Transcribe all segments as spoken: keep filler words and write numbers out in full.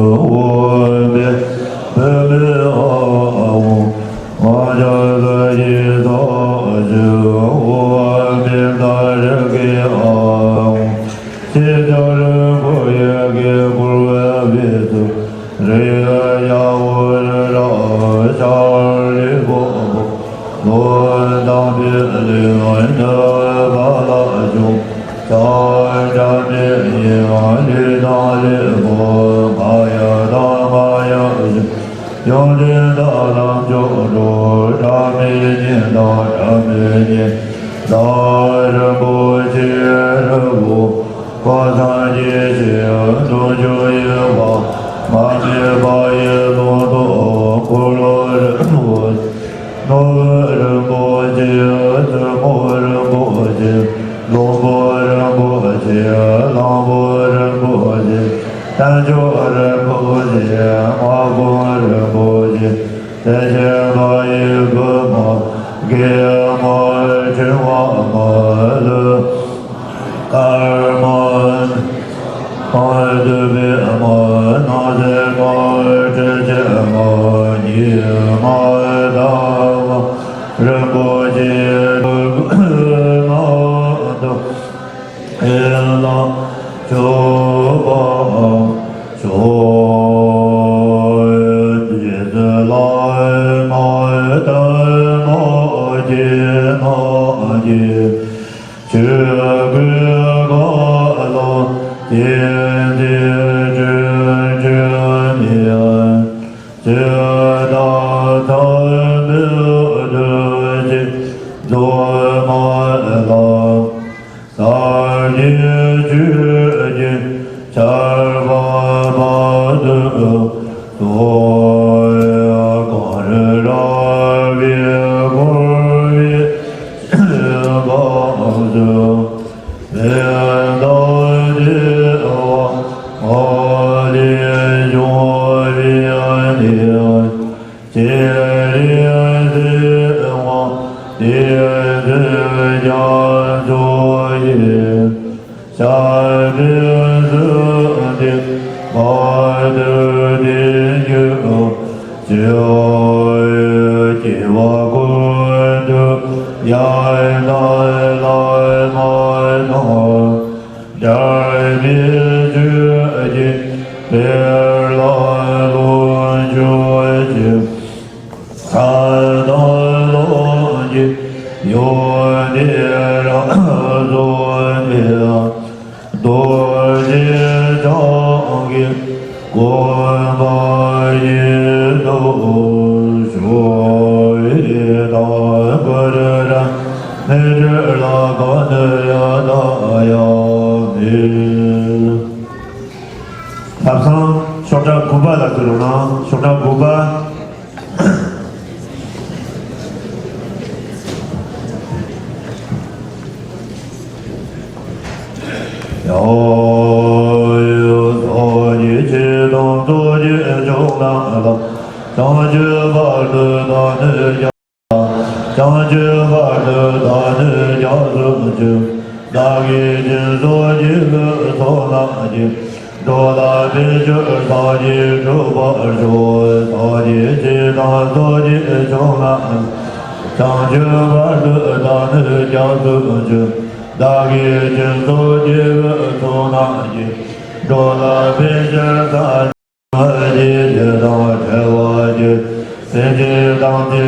འོ་མེ་བུད་མེད་ཨ་འོ། ང་ཅག་ལ་ཡི་དྭགས་ཀྱི་འོ་མེ་ད་རེ་གི་ཨ་འོ། ཅི་ལྟར་ཁོ་ཡི་གེ་བསྐུར་བའི་བི་དུ་རི་ཡ་འོ་རི་ར་ཤར་ལི་བོ་བོ། ལོ་དང་པའི་ལི་ནི་བ་ལ་ཅུང་། ཆ་འདྲ་མེད་ཡིན་ལི་དང་ལི་བོ་ང་ཡ་དང་ང་ཡ་ཞིག་ཡོངས་འཛིན་དང་ལམ་མཆོག་འགྲོ། སྒྲ་མེད་ཉིད་དང་སྒྲ་མེད་ཉིད་དང་རིན་པོ་ཆེ་རི་བོ། གོས་སངས་རྒྱས་ཞེས་འགྲོ་བཅུ་ཡི་བ། མ་སྨད་པ་ཡི་ལུང་རྟོགས་འཁོར་ལོ་རིན་པོ་ཆེ། ནོར་བུ་རིན་པོ་ཆེ། བཙུན་མོ་རིན་པོ་ཆེ། ལྷུན་པོ་རིན་པོ་ཆེ། གླང་པོ་རིན་པོ་ཆེ། རྟ་མཆོག་རིན་པོ་ཆེ། སྔགས་ཀུན་རིན་པོ་ཆེ། དེ་བཞིན་མ་ཡི་བུ་མོ། དགེ་མོ། ཕྲེང་བ་མོ། ལུས་དཀར་མོ། ཨོ་དུ་བི་མོ། ནགས་ཚལ་མོ། སྤྲིན་ཆེན་མོ། ཉི་མ་ཟླ་བ་རིན་པོ་ཆེ། ལུས་ཀུན་མ་དང་ཨེ་ལ་མཆོད་པ་ཕྱོགས་བཅུ་ལ་མ་དར་མ་སྐྱེས་མ་སྐྱེས། ཆོས་སྐུའི་མཁའ་ལ་སྤྱན་རས་གཟིགས་སྤྲིན་བྲལ་ནས། ཇི་ལྟར་ཐར་མེད་བདུད་ཀྱི་མཛུབ་མོ་ལ། ཟབ་རྒྱས་ཆོས་ཀྱི་ཆར་པ་བབ་ཏུ་གསོལ། གངས་རི་ར་བས་བསྐོར་བའི་ཞིང་ཁམས་སུ། བས་མཐའ་བདེ་བ་ལས་བྱུང་བའི་གནས། སྤྱན་རས་གཟིགས་དབང་ལྡན་ཚུལ་རྒྱ་མཚོ་ཡི། ཞབས་པད་སྲིད་མཐའི་བར་དུ་བརྟན་གྱུར་ཅིག། སྐྱེ་བ་ཀུན་ཏུ་ཡང་དག་བླ་མ་དང་། འབྲལ་མེད་ཆོས་ཀྱི་དཔལ་ལ་ལོངས་སྤྱོད་ཅིང་། ས་དང་ལམ་གྱི་ཡོན་ཏན་རབ་རྫོགས་ནས། རྡོ་རྗེ་འཆང་གི་གོ་འཕང་ཡིན་དུ་ཤོག། ཡི་དྭགས་ཀུན་རབ་མི་འབྲལ་གང་དུ་ཡང་དག་ཡང་མིན། ཐབ་ཚང་ཤོག་གྲངས་དགུ་པ་ལ་འཛུལ་རོགས་གནང་། ཤོག་གྲངས་དགུ་པ། ཡང་ཡང་སངས་རྒྱས་ཆོས་དང་ཚོགས་ཀྱི་མཆོག་རྣམས་ལ། བྱང་ཆུབ་བར་དུ་བདག་ནི་བྱང་། བྱང་ཆུབ་བར་དུ་བདག་ནི་སྐྱབས་སུ་མཆི། བདག་གིས་སྦྱིན་སོགས་བགྱིས་པའི་ཚོགས་རྣམས་ཀྱིས། འགྲོ་ལ་ཕན་ཕྱིར་སངས་རྒྱས་འགྲུབ་པར་ཤོག། སངས་རྒྱས་ཆོས་དང་ཚོགས་ཀྱི་མཆོག་རྣམས། བྱང་ཆུབ་བར་དུ་བདག་ནི་སྐྱབས་སུ་མཆི། བདག་གིས་སྦྱིན་སོགས་བགྱིས་པའི་ཚོགས་རྣམས་ཀྱིས། འགྲོ་ལ་ཕན་ཕྱིར་སངས་རྒྱས་ཆོས་དང་བྲལ་བར་གྱུར། སེམས་ཅན་ཐམས་ཅད་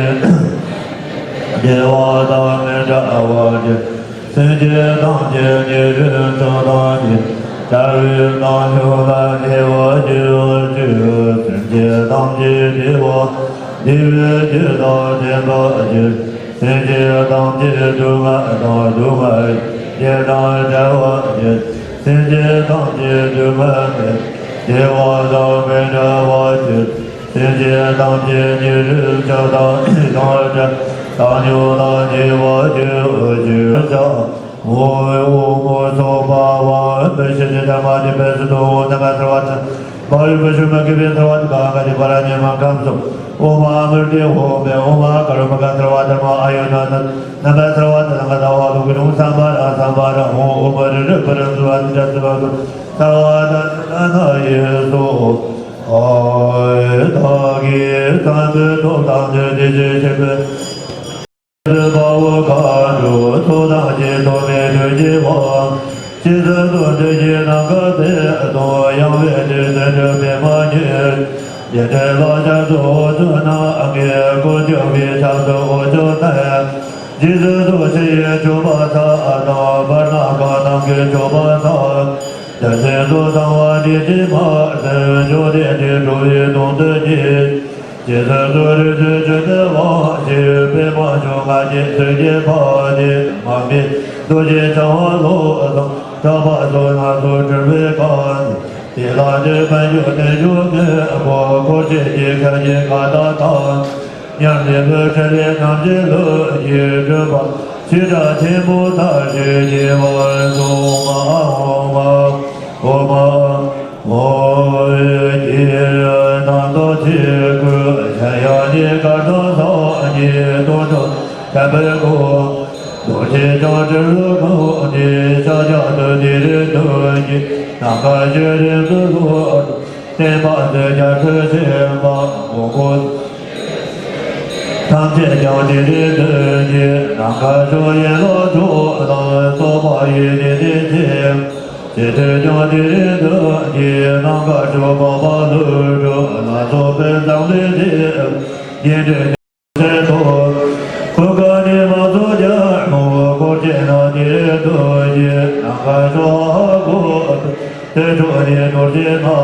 བདེ་བ་དང་མི་འབྲལ་བར་གྱུར། སེམས་ཅན་ཐམས་ཅད་ཉེ་རིང་ཚུལ་དང་ཉེ། བྲལ་བའི་རྣམ་ཤེས་ལས་ཐར་བར་གྱུར་ཅིག། སེམས་ཅན་ཐམས་ཅད་བདེ་བ་བདེ་བའི་རྒྱུ་དང་ལྡན་པར་གྱུར། སེམས་ཅན་ཐམས་ཅད་སྡུག་བསྔལ་དང་སྡུག་བསྔལ་རྒྱུ་དང་བྲལ་བར་གྱུར། སེམས་ཅན་ཐམས་ཅད་སྡུག་བསྔལ་མེད་བདེ་བ་དང་མི་འབྲལ་བར་གྱུར། སེམས་ཅན་ཐམས་ཅད་ཉེ་རིང་ཆགས་སྡང་ཞེ་སྡང་བྲལ། བཏང་སྙོམས་དང་བཅས་པར་གྱུར་ཅིག། ཨོཾ་ཨོ་མོ་སྭ་བྷཱ་ཝ་ཨོཾ་བི་ཤུདྡྷི་དྷརྨ་ཨ་ཏི་པ་སུ་ཏོ། ཨོཾ་ན་མ་ཐར་ཝ་ཏ་པ་རི་པུ་ཤུ་མ་ཀི་བི་ཐར་ཝ་ཏ་ག་ག་ཏི་པ་ར་ཉི་མ་ཁམས་སུ། ཨོཾ་ཨ་མྲྀ་ཏི་ཧོ་མི། ཨོཾ་ཨ་ཀ་རུ་མ་ཀ་ཐར་ཝ་ཏ་མ་ཨ་ཡོ་ན་ན་ན་མ་ཐར་ཝ་ཏ་ན་ག་ད་ཝ་ལུ་ཀི་ལུ་སམ་བྷ་ར་སམ་བྷ་ར་ཧོ། ཨོཾ་རི་རི་པུ་ར་སུ་ཨ་ཏི་ཏ་སུ་བ་སུ་ཐར་ཝ་ཏ་ན་ན་ཡེ་སོ། ཨོ། བདག་གིས་བསམ་པའི་ཐོབ་དང་ནི་དེ་བཞིན་གཤེགས་པའི་དཔའ་བོ་མཁའ་འགྲོ་ཚོགས་དང་བཅས་ཐོགས་མེད་ཐུགས་བསྐྱེད་པ། ཇི་ཙམ་དུ་འདི་ཉིད་ནམ་མཁའ་མཛེས་དང་། ཡངས་པའི་དུས་སུ་འགྲོ་བའི་མ་ཉིད། དེ་འདྲའི་ལ་ཕྱག་འཚལ་ལོ། ཚོགས་རྣམས་དགེ་དཀོན་མཆོག་གི་ཕྱག་ཏུ་འོ་ཅོག་གནས། རྗེས་སུ་སོགས་ཕྱི་ཡི་མཆོད་པ་ཚང་དང་། བར་སྣང་གང་རྣམས་ཀྱི་མཆོད་པ་ཚང་། དེ་ཚེ་སོ་ཚང་བ་འདི་ཕྱི་མ་ཟད། བཅོམ་ལྡན་འདས་འགྲོ་བའི་དོན་དུ་གཉེར། རྗེས་སུ་སོགས་རིགས་སུ་ཆོས་སྟོན་པ། ཞེས་པའི་མ་བྱུང་ང་རྒྱལ་ཚིག་བརྒྱད་པ་དེ། མ་སྨད་རྡོ་རྗེ་འཆང་བ་བློ་བཟང་གྲགས་པ་སོགས་སྣ་ཚོགས་སྤྲུལ་པའི་ཁམས། དེ་ལ་ནི་དཔལ་འབྱོར་རྟེན་འབྱུང་དངོས་པོ། འཁོར་བཅས་ཀྱི་ཁ་རྗེ་ཁ་དག་དང་། མཉམ་མེད་པའི་ཕྲིན་ལས་རྣམ་བཞི་ལྷུན་གྱིས་གྲུབ་པ། ཆོས་གྲགས་ཆེན་པོ་མཐར་ཕྱིན་རྒྱས་པར་གསུངས། ཨོཾ་ཨཱཿཧཱུྃ་ཨཱཿཧཱུྃ་ཨོཾ། ཨོཾ་ཨཱཿཧཱུྃ་ཨཱཿཧཱུྃ་ཨོཾ། ཨོཾ་ཨཱཿཧཱུྃ་ཨཱཿཧཱུྃ། རྡོ་རྗེ་འཆང་སྤྲུལ་པའི་ཁམས་ནས། ཤཱཀྱ་ཐུབ་དེ་རིང་སྟོན་གྱི། ནམ་མཁའ་སྤྱོད་རིམ་དུ་ལྷུན་གྲུབ། བསྟན་པ་འདི་རྒྱ་ཆེར་ཕྱིན་པ། དགོངས་པ་ཐམས་ཅད་ཀྱང་དེ་རིང་སྟོན་གྱི། ནམ་མཁའ་སྤྱོད་ཡན་ལག་དྲུག་ལ། སོགས་པ་ཡི་དེ་ནི་ཆེ། ཇི་སྲིད་ཀྱང་དེ་རིང་སྟོན་གྱི། ནམ་མཁའ་སྤྱོད་འཕགས་པ་ཀླུ་སྒྲུབ་ལ་སོགས་པའི་མཛངས་བློན་ཆེ། དགེ་འདུན་ཆེ་ཐོབ། ཀུན་དགའ་ནི་མ་ཚོགས་རྒྱལ་མོ། འཁོར་བཅས་རྣམས་དེ་རིང་སྟོན་གྱི། ནམ་མཁའ་སྤྱོད་ཧ་གོ་དེ་ཁྲོད་ནས་ནོར་གྱི་ནག་པོ།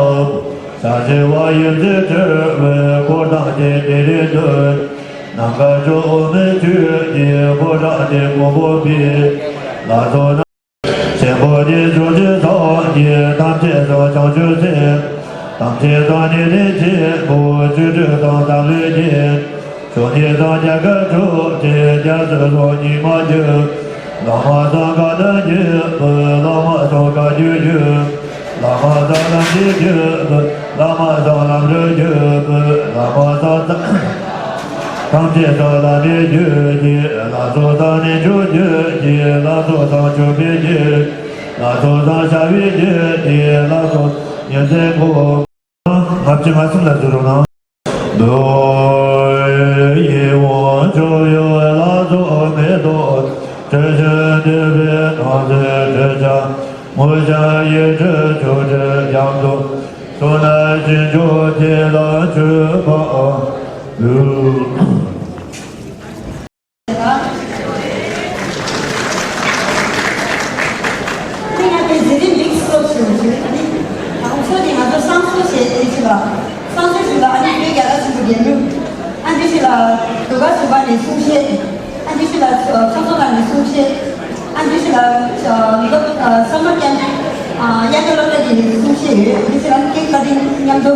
ཞལ་བྱེ་བ་ཡིབ་བྱེད་འཁྲིལ་བའི། འཁོར་ཐམས་ཅད་དེ་རིང་སྟོན། ནམ་མཁའ་སྤྱོད་འོག་མིན་ཆོས་ཀྱི། ཕོ་བྲང་དེ་སྒོ་ཕུབ་པའི། ལ་སོགས་རྣམས། ཆེན་པོ་ནི་ཕྱོགས་བཅུ་ཚང་གི། ཐམས་ཅད་སོགས་བྱང་ཆུབ་སེམས། ཐམས་ཅད་སོགས་ནི་ནི་ཆེན་པོ། བཅུ་དྲུག་སོགས་འཛམ་གླིང་གི། ཕྱོགས་ནི་སོགས་རྒྱ་གར་ཕྱོགས་ཀྱི། རྒྱ་མཚོ་སོགས་རྙིང་མ་བརྒྱུད། བླ་མ་སོགས་བཀའ་དང་བརྒྱུད་པའི། བླ་མ་སོགས་བཀའ་བརྒྱུད་བརྒྱུད། བླ་མ་སོགས་ལམ་གྱི་བརྒྱུད་པའི། བླ་མ་སོགས་ལམ་རིམ་བརྒྱུད་པའི། བླ་མ་སོགས་ཐམས་ཅད་སོགས་ལམ་རིམ་བརྒྱུད་ཀྱི། ལ་སོགས་སངས་རྒྱས་མཆོག་བརྒྱུད་ཀྱི། ལ་སོགས་བྱང་ཆུབ་པའི་བརྒྱུད། ལ་སོགས་སངས་རྒྱས་བརྒྱུད་ཀྱི། ལ་སོགས་ཉིན་མཚན་འཁོར། ལྔ་བཅུ་ང་གསུམ་ལ་བསྡུ་རོགས་གནང་། རྡོ་ཡི་དབང་ཕྱུག་ཡུལ་ལ་སོགས་མེ་ཏོག་དྲི་ཞིམ་འདུས་པའི་ནང་གསེས་དྲི་ཆབ་མུ་ཞིང་ཡིད་སྤྲུལ་ཆོ་འཕྲུལ་རྒྱ་མཚོ། ཕྱོགས་ན་ཞིང་སྐྱོང་དེ་ལ་མཆོད་པ་འབུལ། ཁྱེད་ང་དེ་ཟི་རིམ་མིག་སོགས་ཞུ་ཞུ་ནི། ང་ཚོ་དེ་ང་ཚོ་བསང་གསོལ་བྱས་ཏེ་ཅི་ལ། བསང་གསོལ་ཞུ་ལ་ཨ་ནི་བོད་རྒྱལ་ཁབ་ཆེན་པོ་རྒྱལ་ཡུམ། ཨ་འདི་ཞིག་ལ་དུ་ག་ཞུ་བ་ནས་གསུང་བཤད། ཨ་འདི་ཞིག་ལ་ཚོགས་གཙོ་ཁང་ནས་གསུང་བཤད། ཨ་འདི་ཞིག་ལ་སློབ་ས་མ་ཀྱང་དབྱར་ཁ་སློབ་གྲྭ་གི་ནས་གསུང་བཤད་ཡོད། ཨ་འདི་ཞིག་ལ་ཀེག་ཀ་ཏིང་མཉམ་དུ།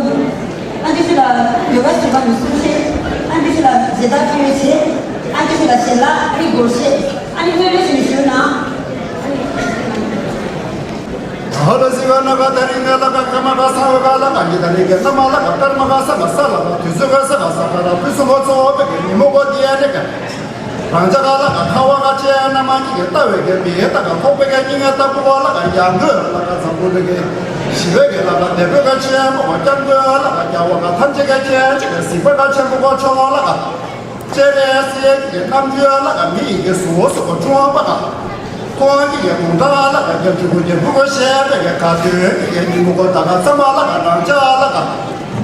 ཨ་འདི་ཞིག་ལ་ཡོ་ག་ཞུ་བ་ནས་གསུང་བཤད། ཨ་འདི་ཞིག་ལ་མཛེས་ཐག་ཆོད་བྱེད། ཨ་འདི་ཞིག་ལ་ཞལ་ལག་རིགས་སྒོར་བཤད། ཨ་ནི་ལྷོད་ལྷོད་བྱས་ནས་ཞུ་ན། ཧ་ལ་སི་བ་ན་ག་ད་རིང་ནས་ལ་ག་ཀ་མ་ག་ས་བ་ག་ལ་ག་གི་ད་རིང་གི་ན་མ་ལ་ག་ཀར་མ་ག་ས་ག་ས་ལ་ག་དུས་ཚོད་ག་ས་ག་ས་ག་ལ་ཕུན་སུམ་ཚོགས་པའི་གི་ཉིན་མོ་གོ་དེ་ཡ་ནི་ག་རང་ཅག་ག་ལ་ག་ཁ་བ་ག་ཅེ་ན་མ་གི་གི་ལྟ་བའི་གི་མི་ཡི་ད་ག་ཁོག་པའི་གི་སྙིང་ངེ་ལྟ་བུ་ག་ལ་ག་ཡང་གི་ལ་ག་ཚང་བུ་ལ་གི་ཞི་བའི་གི་ལ་ག་དེ་བོ་ག་ཅེ་མོ་ག་ཀྱང་གི་ལ་ག་རྒྱ་བ་ག་ཐམས་ཅད་ག་ཅེ་ཅི་ག་སི་པ་ག་ཆེན་པོ་གོ་ཆོ་ལ་ག་ཅེ་རེ་སི་ཡེ་གི་རྣམ་འགྱུར་ལ་ག་མི་ཡི་གི་གཟུགས་སུ་གོ་ཆུང་བ་ག་ཁོང་གི་གི་དགུང་གྲངས་ལ་ག་རྒྱབ་ཀྱི་གོ་རྒྱབ་བུ་གོ་ཤེས་པའི་གི་ག་དོན་གི་གི་ཉིན་མོ་གོ་ད་ག་ཚང་མ་ལ་ག་རང་ཅག་ལ་ག་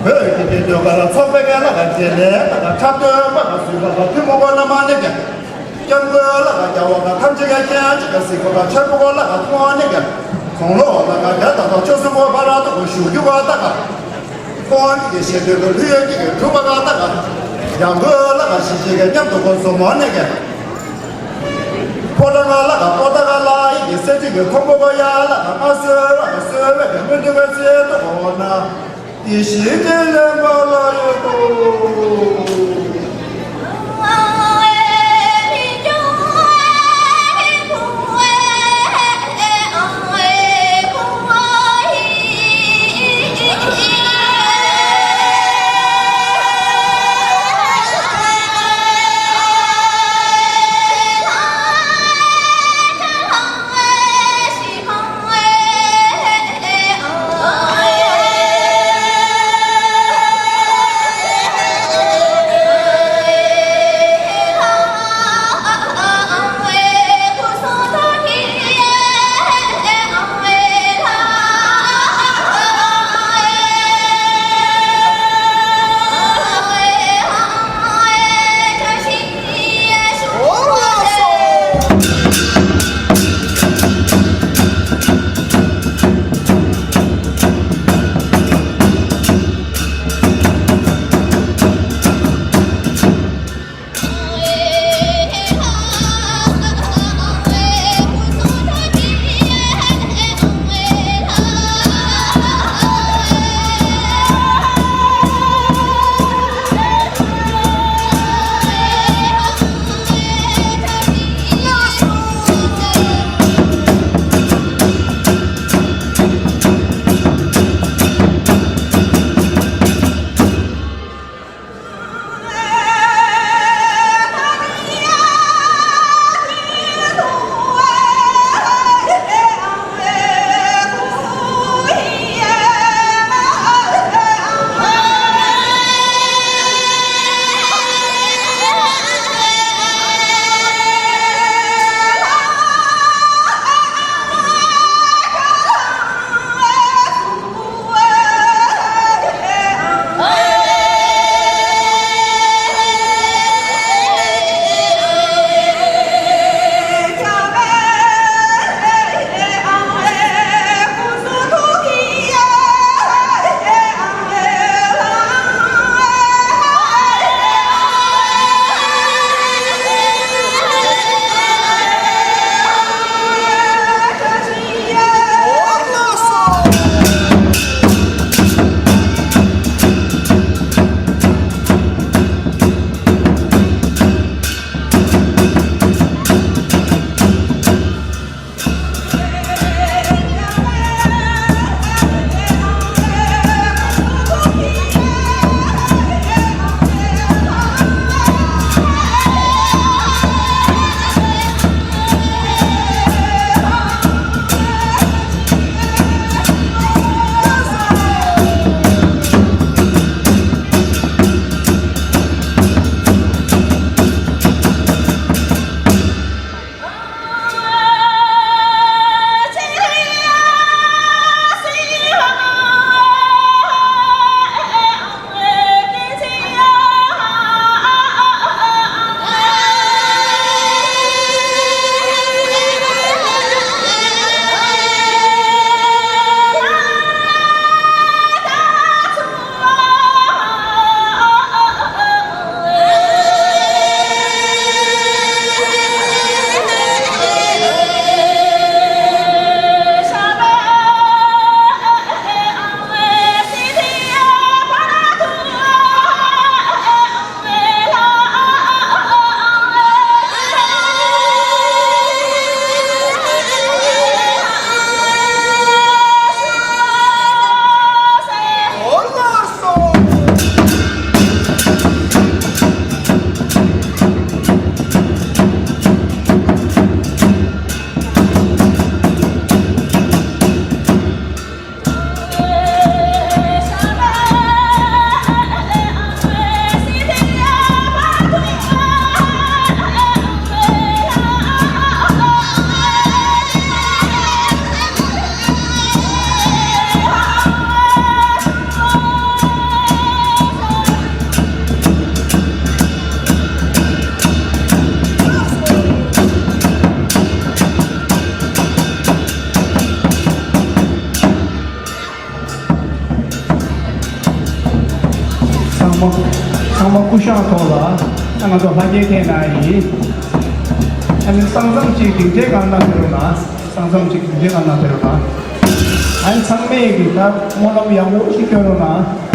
བོད་ཀྱི་དེ་དོན་ག་ལ་ཚོགས་པའི་གི་ལ་ག་རྗེས་ལས་ད་ག་འཁྲབ་སྟོན་པ་ག་སུས་ལ་ག་ཐུན་མོང་གོ་ན་མ་ནི་གི་སྐྱབས་མགོན་ལ་ག་རྒྱ་བ་ག་ཐམས་ཅད་ག་ཁྱེད་ཅི་ག་སི་གོ་ག་ཆེན་པོ་གོ་ལ་ག་མཐོང་ནི་གི་ཁོང་ལོ་ལ་ག་རྒྱ་ད་ག་ཆོས་སྲུང་གོ་བ་ར་ད་གོ་ཞུ་རྒྱུ་ག་ད་ག་ཁོང་གི་ཞེ་འདོད་ཀྱི་ལྷུན་གྱིས་གྲུབ་པ་ག་ད་ག་ཡང་སྒོས་ལ་ག་ཞི་བྱེད་ཀྱི་མཉམ་དུ་གོ་སོ་མོ་ནི་ག་ཕོ་བྲང་ལ་ག་པོ་ཏ་ག་ལ་ཡི་གི་སེ་ཅི་གི་ཁོང་པོ་ག་ཡ་ལ་ག་ང་སོལ་བ་ག་སོལ་བའི་གི་མི་འདུག་ག་ཚེ་ཏོ་གོ་ན་དེ་ཞིག་གི་ལེན་པ་ལ་ཡོད་དོ། ཚང་མ་སྐུ་ཞབས་ཐོག་ལ་ང་ཚོ་ལྷ་རྒྱལ་ཁེལ་ན་ཡིན། ཨ་ནི་སང་ཙམ་ཅིག་སྡིངས་ཆའི་སྒང་ན་ཕེབས་རོགས་གནང་། སང་ཙམ་ཅིག་སྡིངས་ཆའི་སྒང་ན་ཕེབས་རོགས་གནང་། ཨ་ནི་ཚང་མས་ཀྱི་ད་སྨོན་ལམ་ཡག་པོ་ཞིག་སྐྱོན་རོགས་གནང་།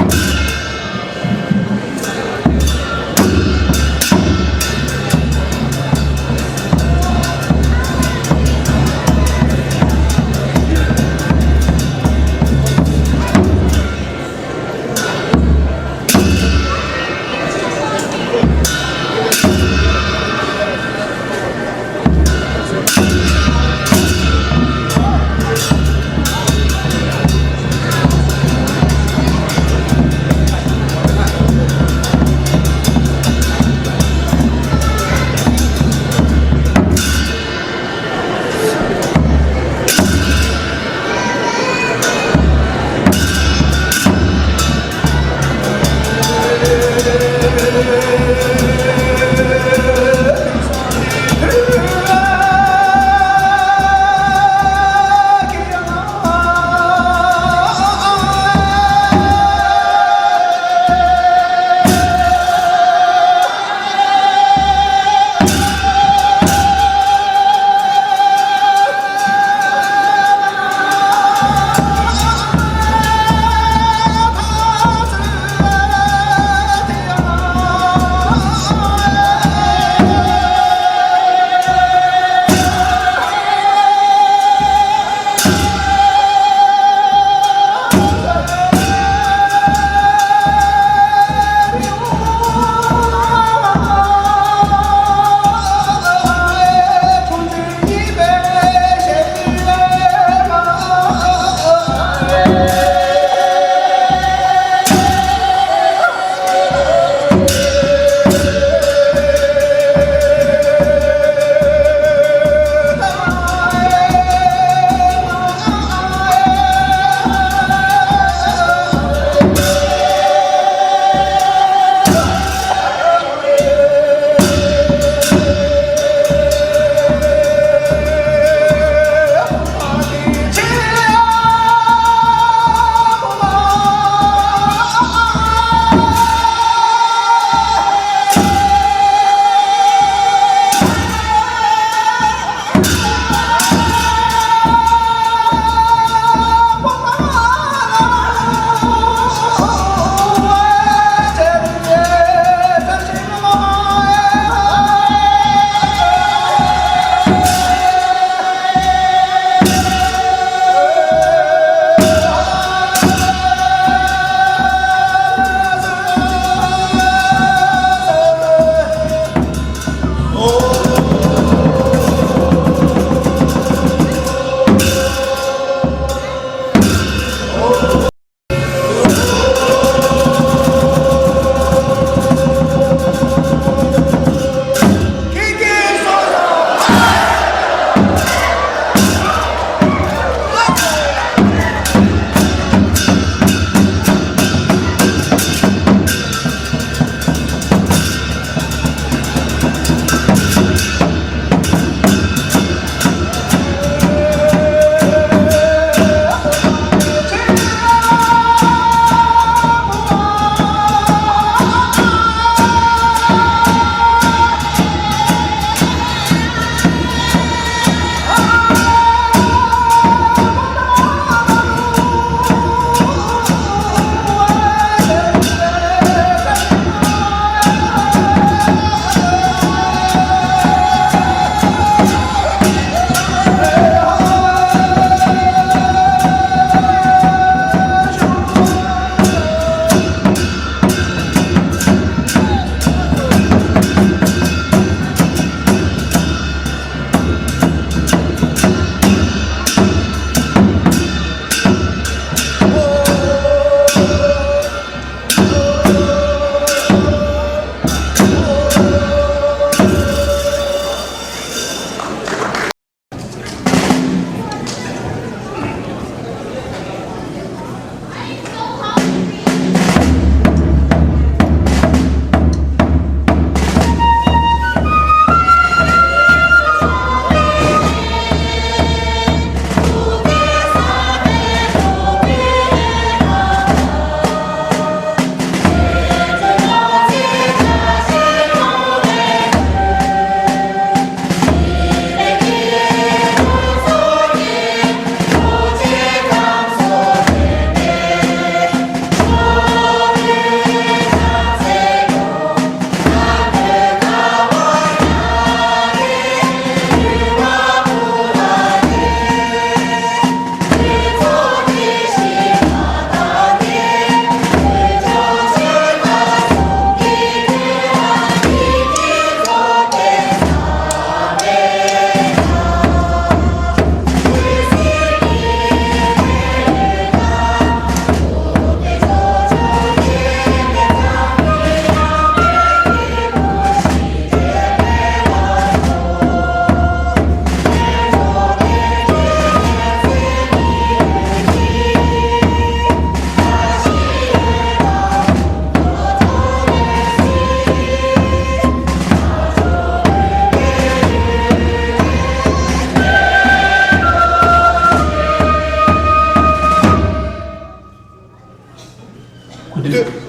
ལགས་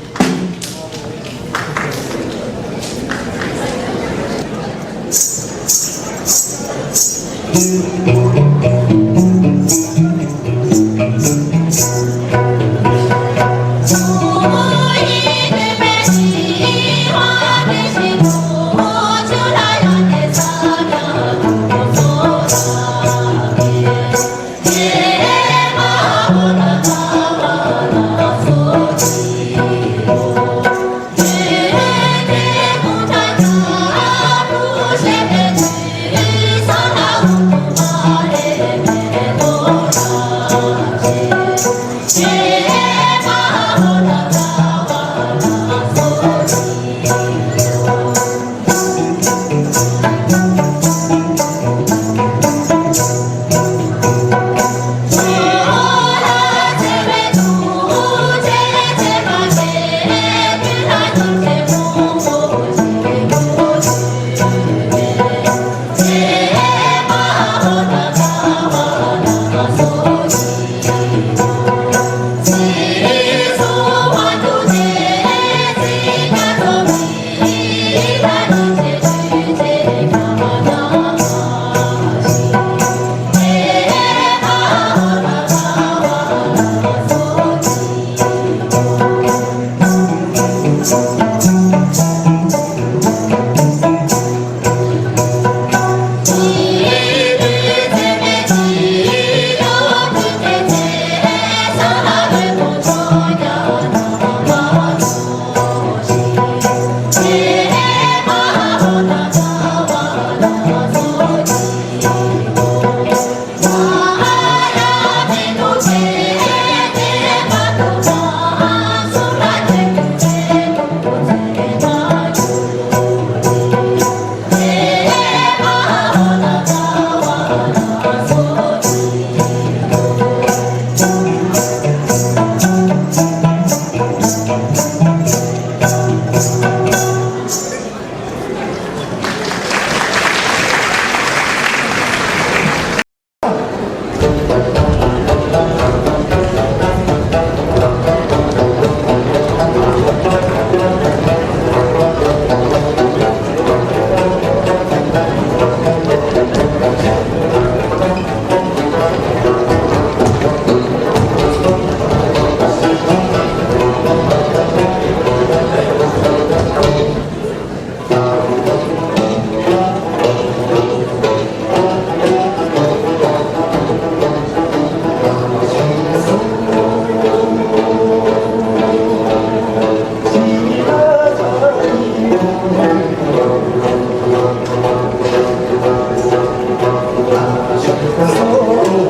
སོ།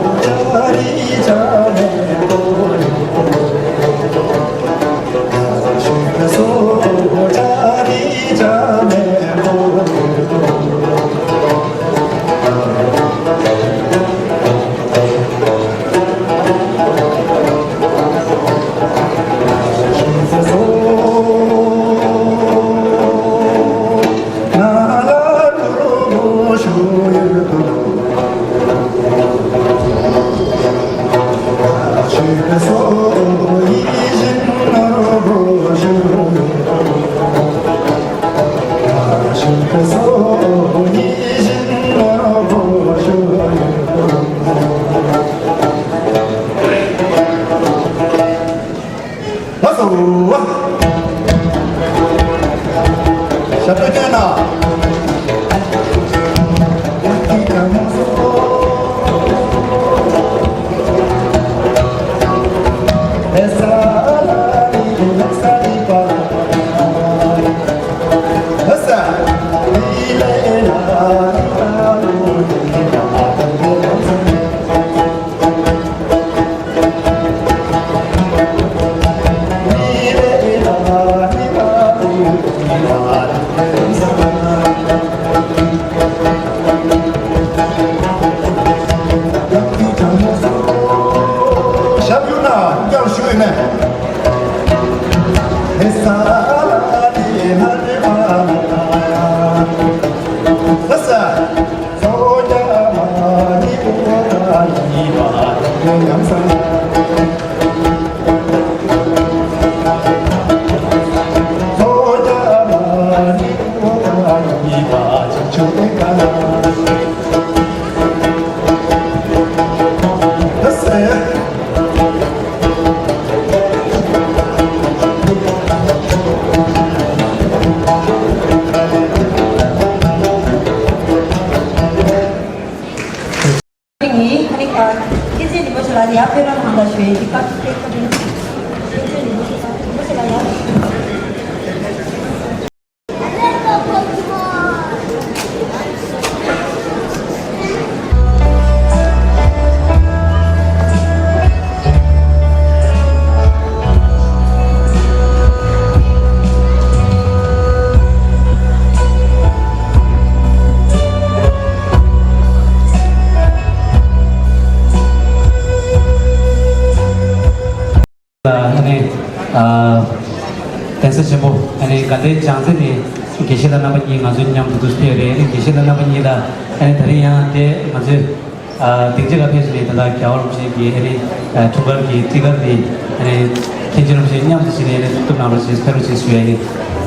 ཞབས་བརྟན་བསྐྱོན་གནང་། ཞབས་གཡུག་ན་རྒྱང་ཞུ་ཡིན་ནས། ཨ་ནི། ཨ། གདན་ས་ཆེན་པོ་ཨ་ནི་དགའ་ལྡན་བྱང་རྩེ་ནས་དགེ་བཤེས་ལགས་རྣམ་པ་གཉིས་ང་ཚོ་མཉམ་དུ་འདུ་ཕེབས་རེད། ཨ་ནི་དགེ་བཤེས་ལགས་རྣམ་པ་གཉིས་ལ་ཨ་ནི་ད་རིང་ཡང་དེ་ང་ཚོས་ཨ་སྡིངས་ཆ་ལ་ཕེབས་བྱས་ནས་ད་ལྟ་རྒྱལ་བ་རིན་པོ་ཆེ་གི་ཨ་ནི་ཨ་འཁྲུངས་སྐར་གྱི་སྤྲིན་དཀར་འདི་ཨ་ནི་མཁན་ཆེན་རིན་པོ་ཆེ་མཉམ་དུ་བྱས་ནས་ཨ་ནི་ཐུགས་སྟོབས་གནང་རོགས་ཞེས་ཕེབས་རོགས་ཞེས་ཞུ་ཡ་ཡིན། དགེ་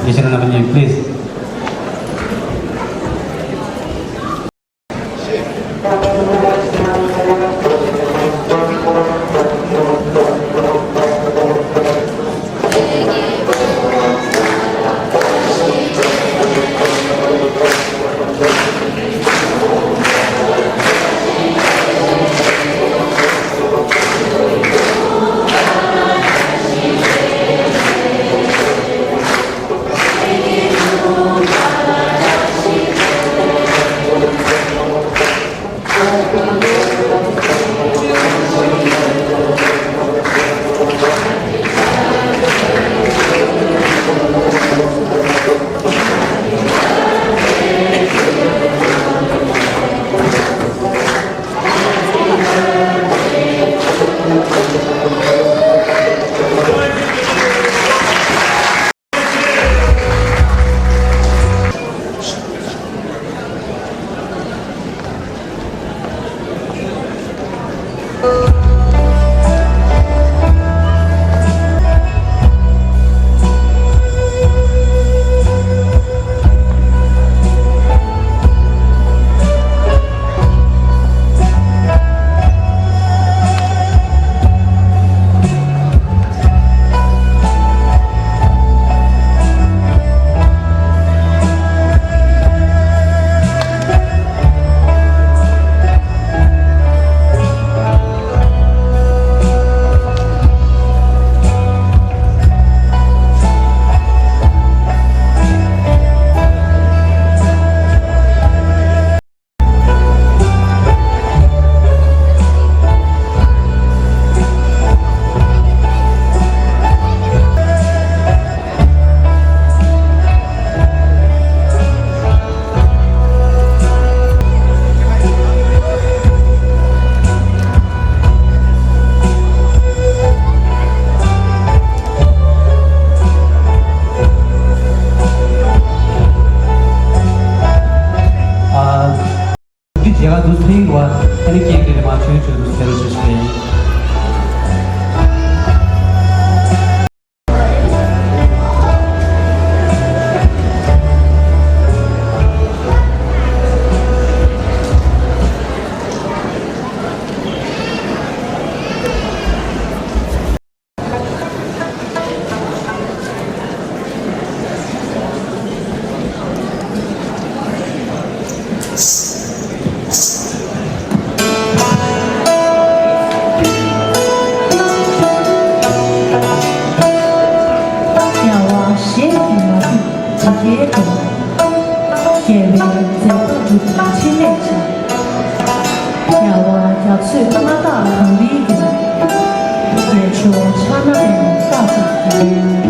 བཤེས་ལགས་རྣམ་པ་གཉིས་please། འདི་རྒྱལ་ཁ་འདུག་ཕིང་བ་ཨ་ནི་སྐད་འདི་རེད་མ་ཆོས་ཆོས་འདུག་ཟེར་རོ་ཆོས་ཆོས། རྒྱལ་བ་ཞལ་གྱིས་མ་གཟིགས་བྱ་རྒྱལ་དང་། རྒྱལ་བའི་མཛད་པ་སྒྲུབ་པའི་ཕྲིན་ལས་ཆེ། རྒྱལ་བ་རྒྱ་མཚོའི་མངའ་བདག་གངས་རིའི་མགོན། རྒྱལ་མཆོག་ཕྱག་ན་རིང་མོ་རྟག་ཏུ་བརྒྱན།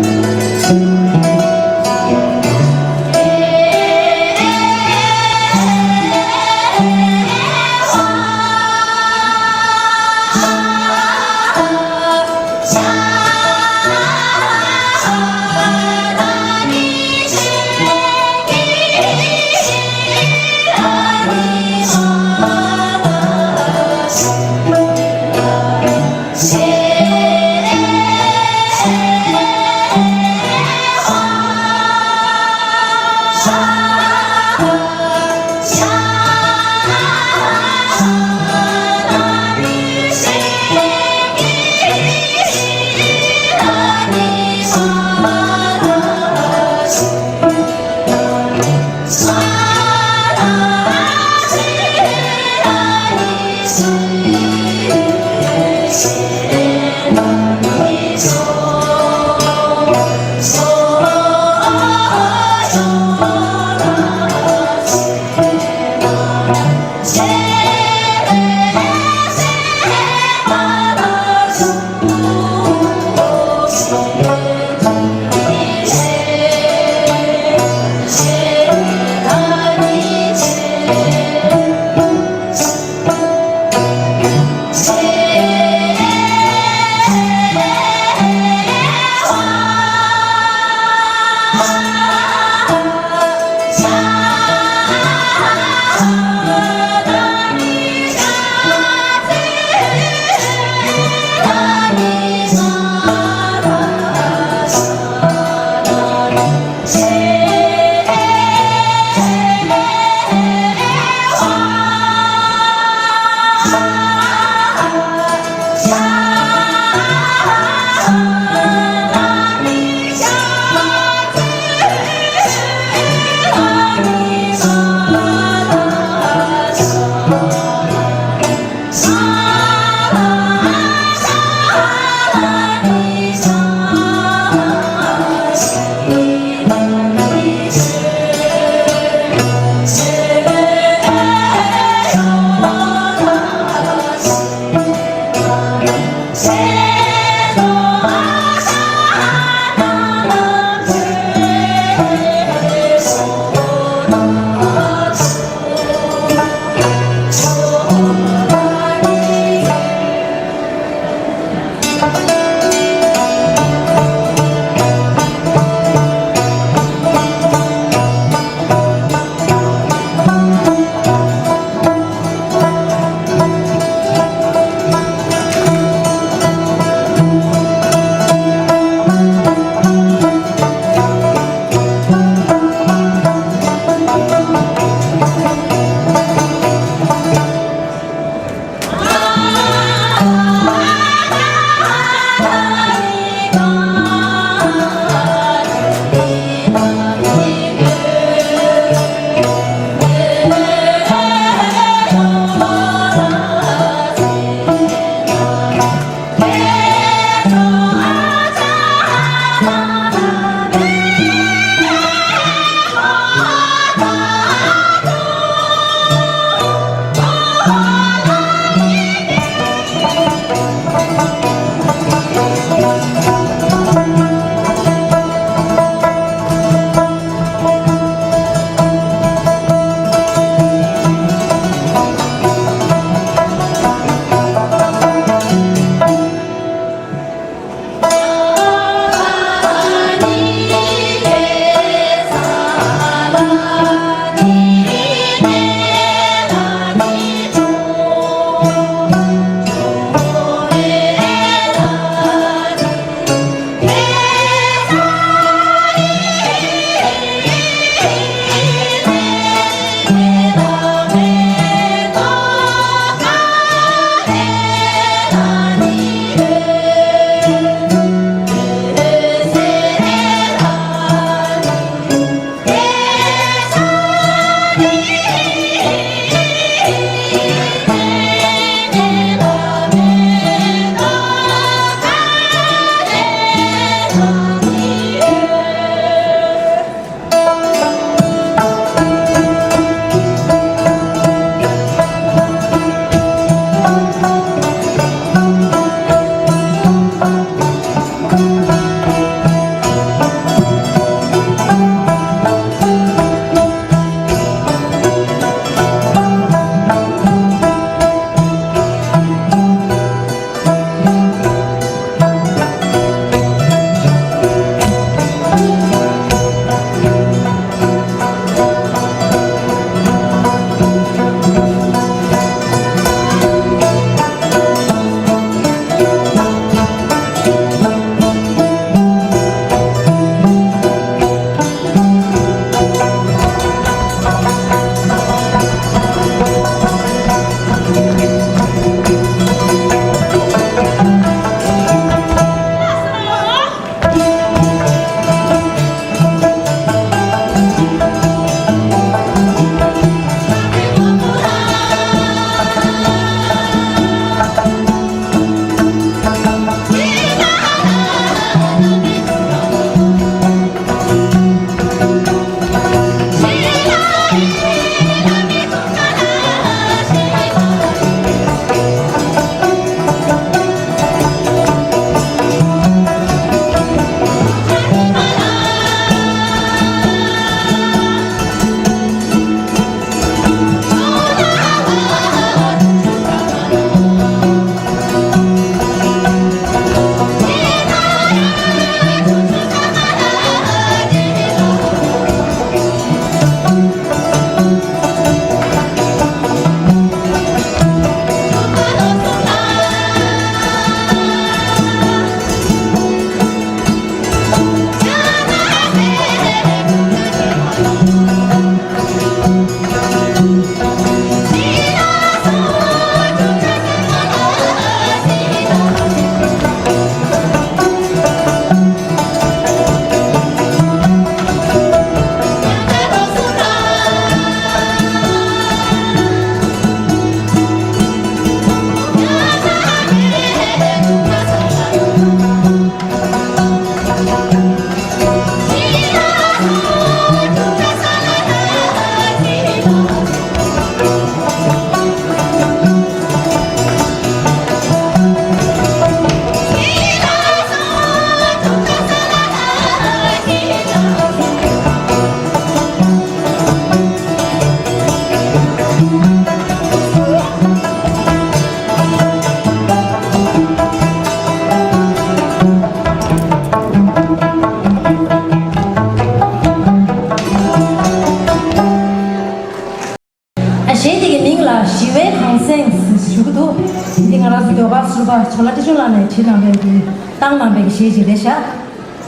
ལ་ནས་བྲིས་གནང་བའི་གི་བཏང་གནང་བའི་གི་གཞས་ཅིག་རེད་ཤག་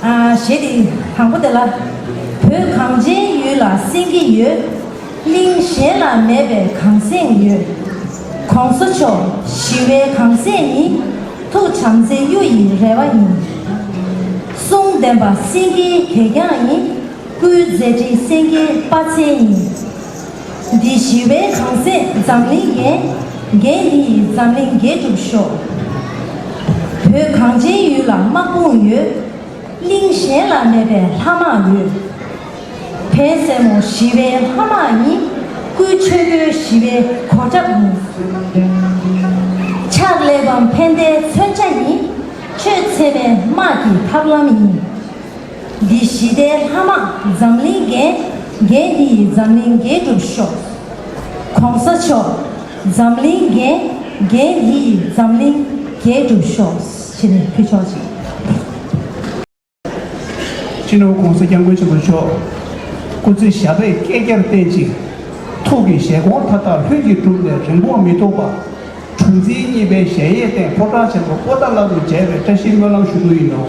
ཨ་གཞས་དེ་དང་པོ་དེ་ལ། བོད་གངས་ཅན་ཡུལ་ལ་སེང་གེ་ཡོད། གླིང་གཞན་ལ་མེད་པའི་གངས་སེང་ཡོད། ༸གོང་ས་མཆོག་ཞི་བའི་གངས་སེང་ནི། ཐུགས་བྱམས་བརྩེ་གཡུ་ཡི་རལ་པ་ཡིན། གསུང་ལྡན་པ་སེང་གེའི་གད་རྒྱངས་ཡིན། སྐུའི་མཛད་འཕྲིན་སེང་གེའི་དཔའ་རྩལ་ཡིན། འདི་ཞི་བའི་གངས་སེང་འཛམ་གླིང་རྒྱན། རྒྱན་འདི་ཡིས་འཛམ་གླིང་རྒྱས་གྲུབ་ཤོག་བོད་གངས་ཅན་ཡུལ་ལ་དམག་དཔུང་ཡོད། གླིང་གཞན་ལ་མེད་པའི་ལྷ་དམག་ཡོད། བན་སྲས་མོ་ཞི་བའི་ལྷ་དམག་ཡིན། སྐུའི་ཆོས་གོས་ཞི་བའི་གོ་ཁྲབ་ཡིན། ཕྱག་གླེགས་བམ་ཕན་བདེའི་མཚོན་ཆ་ཡིན། ཆོས་འཚེ་མེད་དམག་གི་ཐབས་ལམ་ཡིན། འདི་ཞི་བདེའི་ལྷ་དམག་འཛམ་གླིང་རྒྱན། རྒྱན་འདི་ཡིས་འཛམ་གླིང་རྒྱས་གྲུབ་ཤོག ༸གོང་ས་མཆོག་འཛམ་གླིང་རྒྱན། རྒྱན་འདི་ཡིས་འཛམ་གླིང་རྒྱས་གྲུབ་ཤོག་ཅེས་ནས་ཕུལ་ཆོག་ཅིག་སྤྱི་ནོར་༸གོང་ས་༸སྐྱབས་མགོན་ཆེན་པོ་མཆོག་སྐུ་ཚེ་ཞབས་པད་བསྐལ་བརྒྱར་བརྟན་ཅིང་། ཐུགས་ཀྱི་བཞེད་དགོངས་མཐའ་དག་ལྷུན་གྱིས་གྲུབ་ནས་རིང་པོར་མི་ཐོགས་པར། གྲུ་འཛིན་གཉིས་པའི་གཞལ་ཡས་སྟེང་ཕོ་བྲང་ཆེན་པོ་པོ་ཏཱ་ལ་དུ་མཇལ་བའི་བཀྲ་ཤིས་སྨོན་ལམ་ཞུ་རྒྱུ་ཡིན་ནོ།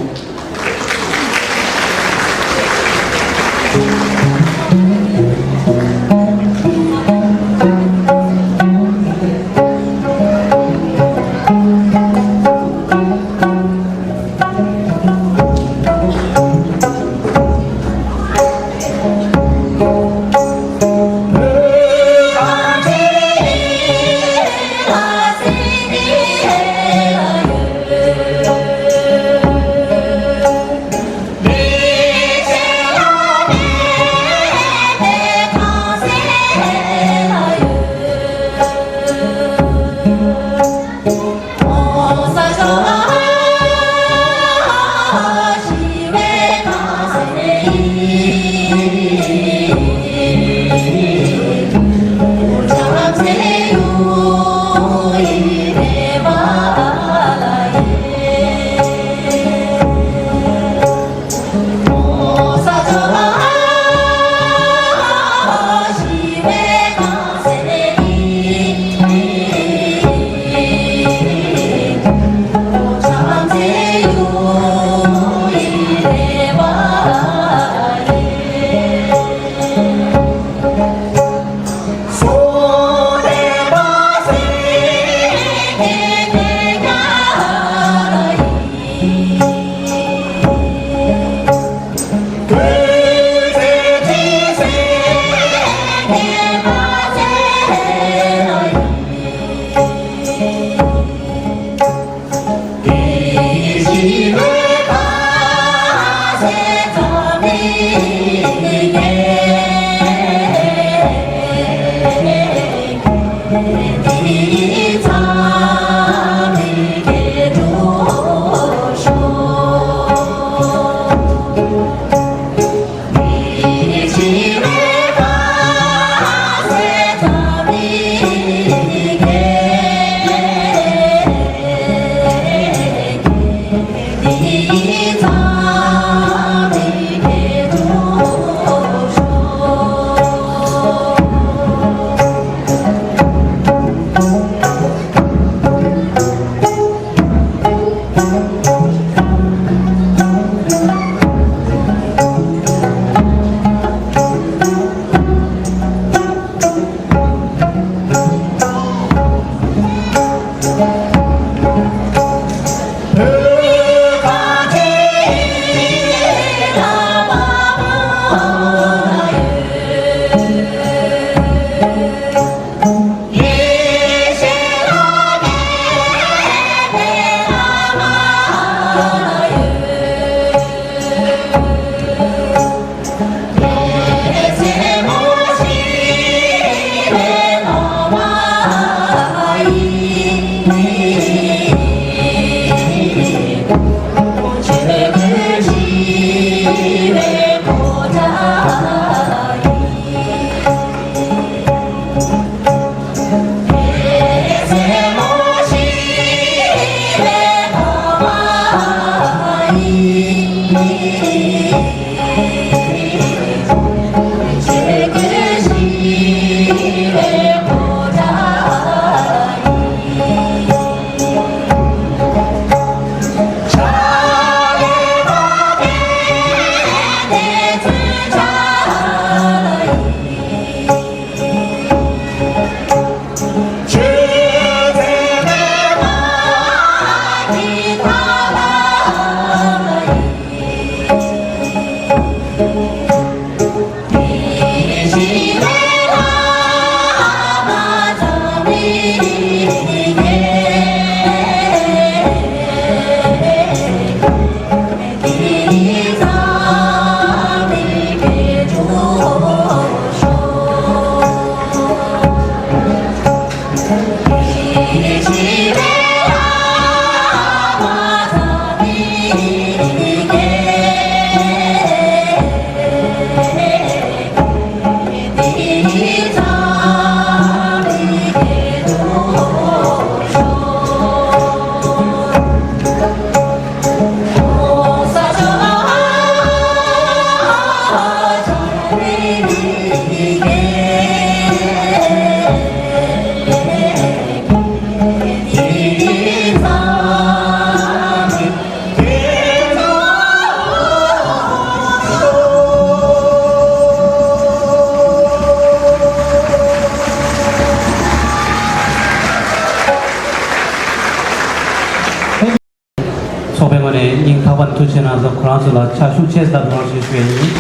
ལྷག་པར་དུ་ཐུགས་རྗེ་གནང་སོང་། ཁོ་རང་ཚོ་ལ་ཕྱག་ཤུགས་ཆེ་ཙམ་གནང་རོགས་ཞེས་ཞུ་ཡ་ཡིན།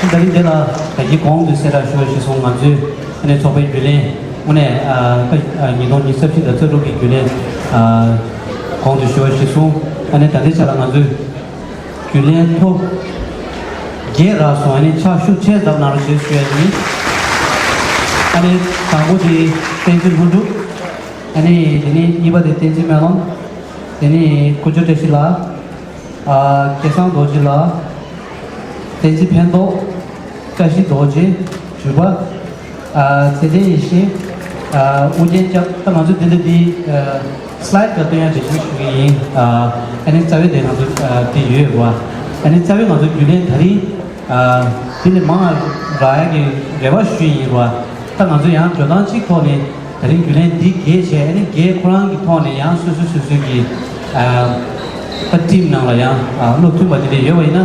ཨ། ད་རིང་འདི་ལ་ད་གིན་གོང་དུ་གསལ་བསྒྲགས་ཞུ་བ་གཞིར་བཟུང་ང་ཚོའི་ཨ་ནི་ཚོགས་པའི་རྒྱུན་ལས་དངོས་གནས་ཨ་ཉིས་སྟོང་ཉི་ཤུ་རྩ་བཞི་དང་རྩ་དྲུག་གི་རྒྱུན་ལས་ཨ་གོང་དུ་ཞུ་བ་གཞིར་བཟུང་ཨ་ནི་ད་ལྟའི་ཆ་ལ་ང་ཚོའི་རྒྱུན་ལས་ཐོ་བརྒྱད་རག་སོང་། ཨ་ནི་ཕྱག་ཤུགས་ཆེ་ཙམ་གནང་རོགས་ཞེས་ཞུ་ཡ་ཡིན། ཨ་ནི་དང་པོ་དེ་བསྟན་འཛིན་ལྷུན་གྲུབ། ཨ་ནི་དེ་ནས་གཉིས་པ་དེ་བསྟན་འཛིན་སྨོན་ལམ། དེ་ནས་ཀུ་ཅོ་བཀྲ་ཤིས་ལགས། ཨ། སྐལ་བཟང་རྡོ་རྗེ་ལགས། བསྟན་འཛིན་ཕན་ཐོགས། བཀྲ་ཤིས་རྡོ་རྗེ། འཇུ་པ། ཨ། ཚེ་བརྟན་ཡེ་ཤེས། ཨ། ཨུ་རྒྱན་སྐྱབས། ད་ང་ཚོ་འདི་འདྲ་འདི། ཨ། སི་ལའེ་ཌི་ལ་སྟོན་ཡ་འགྲེལ་བཤད་ཞུ་གི་ཡིན། ཨ། ཨ་ནི་རྩ་བའི་དེ་ང་ཚོ་ཨ་འདི་ཡོད་རེད་བ། ཨ་ནི་རྩ་བའི་ང་ཚོ་རྒྱུན་ལས་ད་རིང་ཨ་འདི་ལས་མང་བ་རག་ཡ་གི་རེ་བ་ཞུ་ཡི་ཡིན་རེད་བ། ད་ང་ཚོ་ཡང་འགྲོ་སྟངས་གཅིག་ཐོག་ནས་ད་རིང་རྒྱུན་ལས་འདི་རྒྱས་བྱས། ཨ་ནི་རྒྱས་ཁོ་རང་གི་ཐོག་ནས་ཡང་སོ་སོ་སོ་སོའི་གི་ཨ་ད་ཊིམ་ནང་ལ་ཡང་ཨ་བློ་མཐུན་པ་དེ་འདྲ་ཡོད་པ་ཡིན་ན།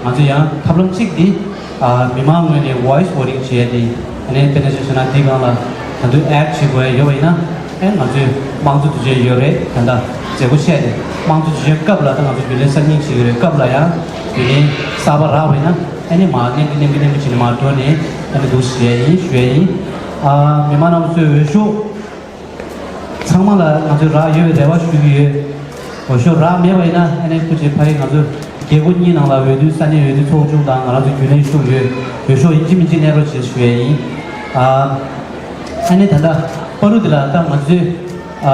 ང་ཚོ་ཡང་ཐབས་ལམ་གཅིག་འདི་ཨ་མི་མང་ངོས་ནས་ཝོ་ཡིས་ཝོ་ཊིང་བྱས་ཏེ། ཨ་ནི་དཔེར་ན་ཆ་བཞག་ན་འདི་སྒང་ལ་ད་དུང་ཨེཌ་བྱེད་དགོས་ཡ་ཡོད་པ་ཡིན་ན། ཨ་ནི་ང་ཚོའི་དམངས་གཙོ་དུས་ཆེན་ཡོད་རེད། ད་ལྟ་མཛད་སྒོ་བཤད་དེ་དམངས་གཙོ་དུས་ཆེན་སྐབས་ལ་ད་ང་ཚོ་རྒྱུན་ལས་གསར་རྙིང་བྱེད་ཀྱི་ཡོད་རེད། སྐབས་ལ་ཡང་རྒྱུན་ལས་གསར་པ་རག་པ་ཡིན་ན། ཨ་ནི་མར་མཉམ་དུ་མཉམ་དུ་མཉམ་དུ་བྱས་ནས་མར་འགྲོ་ནས་ཨ་ནི་འདུག་ཞུ་ཡ་ཡིན། ཞུ་ཡ་ཡིན། ཨ། མི་མང་རྣམ་པ་ཚོའི་འོས་ཤོག་ཚང་མ་ལ་ང་ཚོས་རག་ཡོད་པའི་རེ་བ་ཞུ་གི་ཡོད། འོས་ཤོག་རག་མེད་པ་ཡིན་ན་ཨ་ནི་སྐུ་མཁྱེན་ཕ་ཡི་ང་ཚོ་རྒྱལ་སྒོ་གཉིས་ནང་ལ་འོས་བསྡུ་ས་གནས་འོས་བསྡུ་ཚོགས་ཆུང་དང་ང་རང་ཚོ་རྒྱུན་ལས་ཤོག་ཡོད། འོས་ཤོག་ཡིན་གཅིག་མིན་གཅིག་གནང་རོགས་བྱེད་ཞུ་ཡ་ཡིན། ཨ་ནི་ད་ལྟ་པ་རུ་འདི་ལ་ད་ང་ཚོས་ཨ་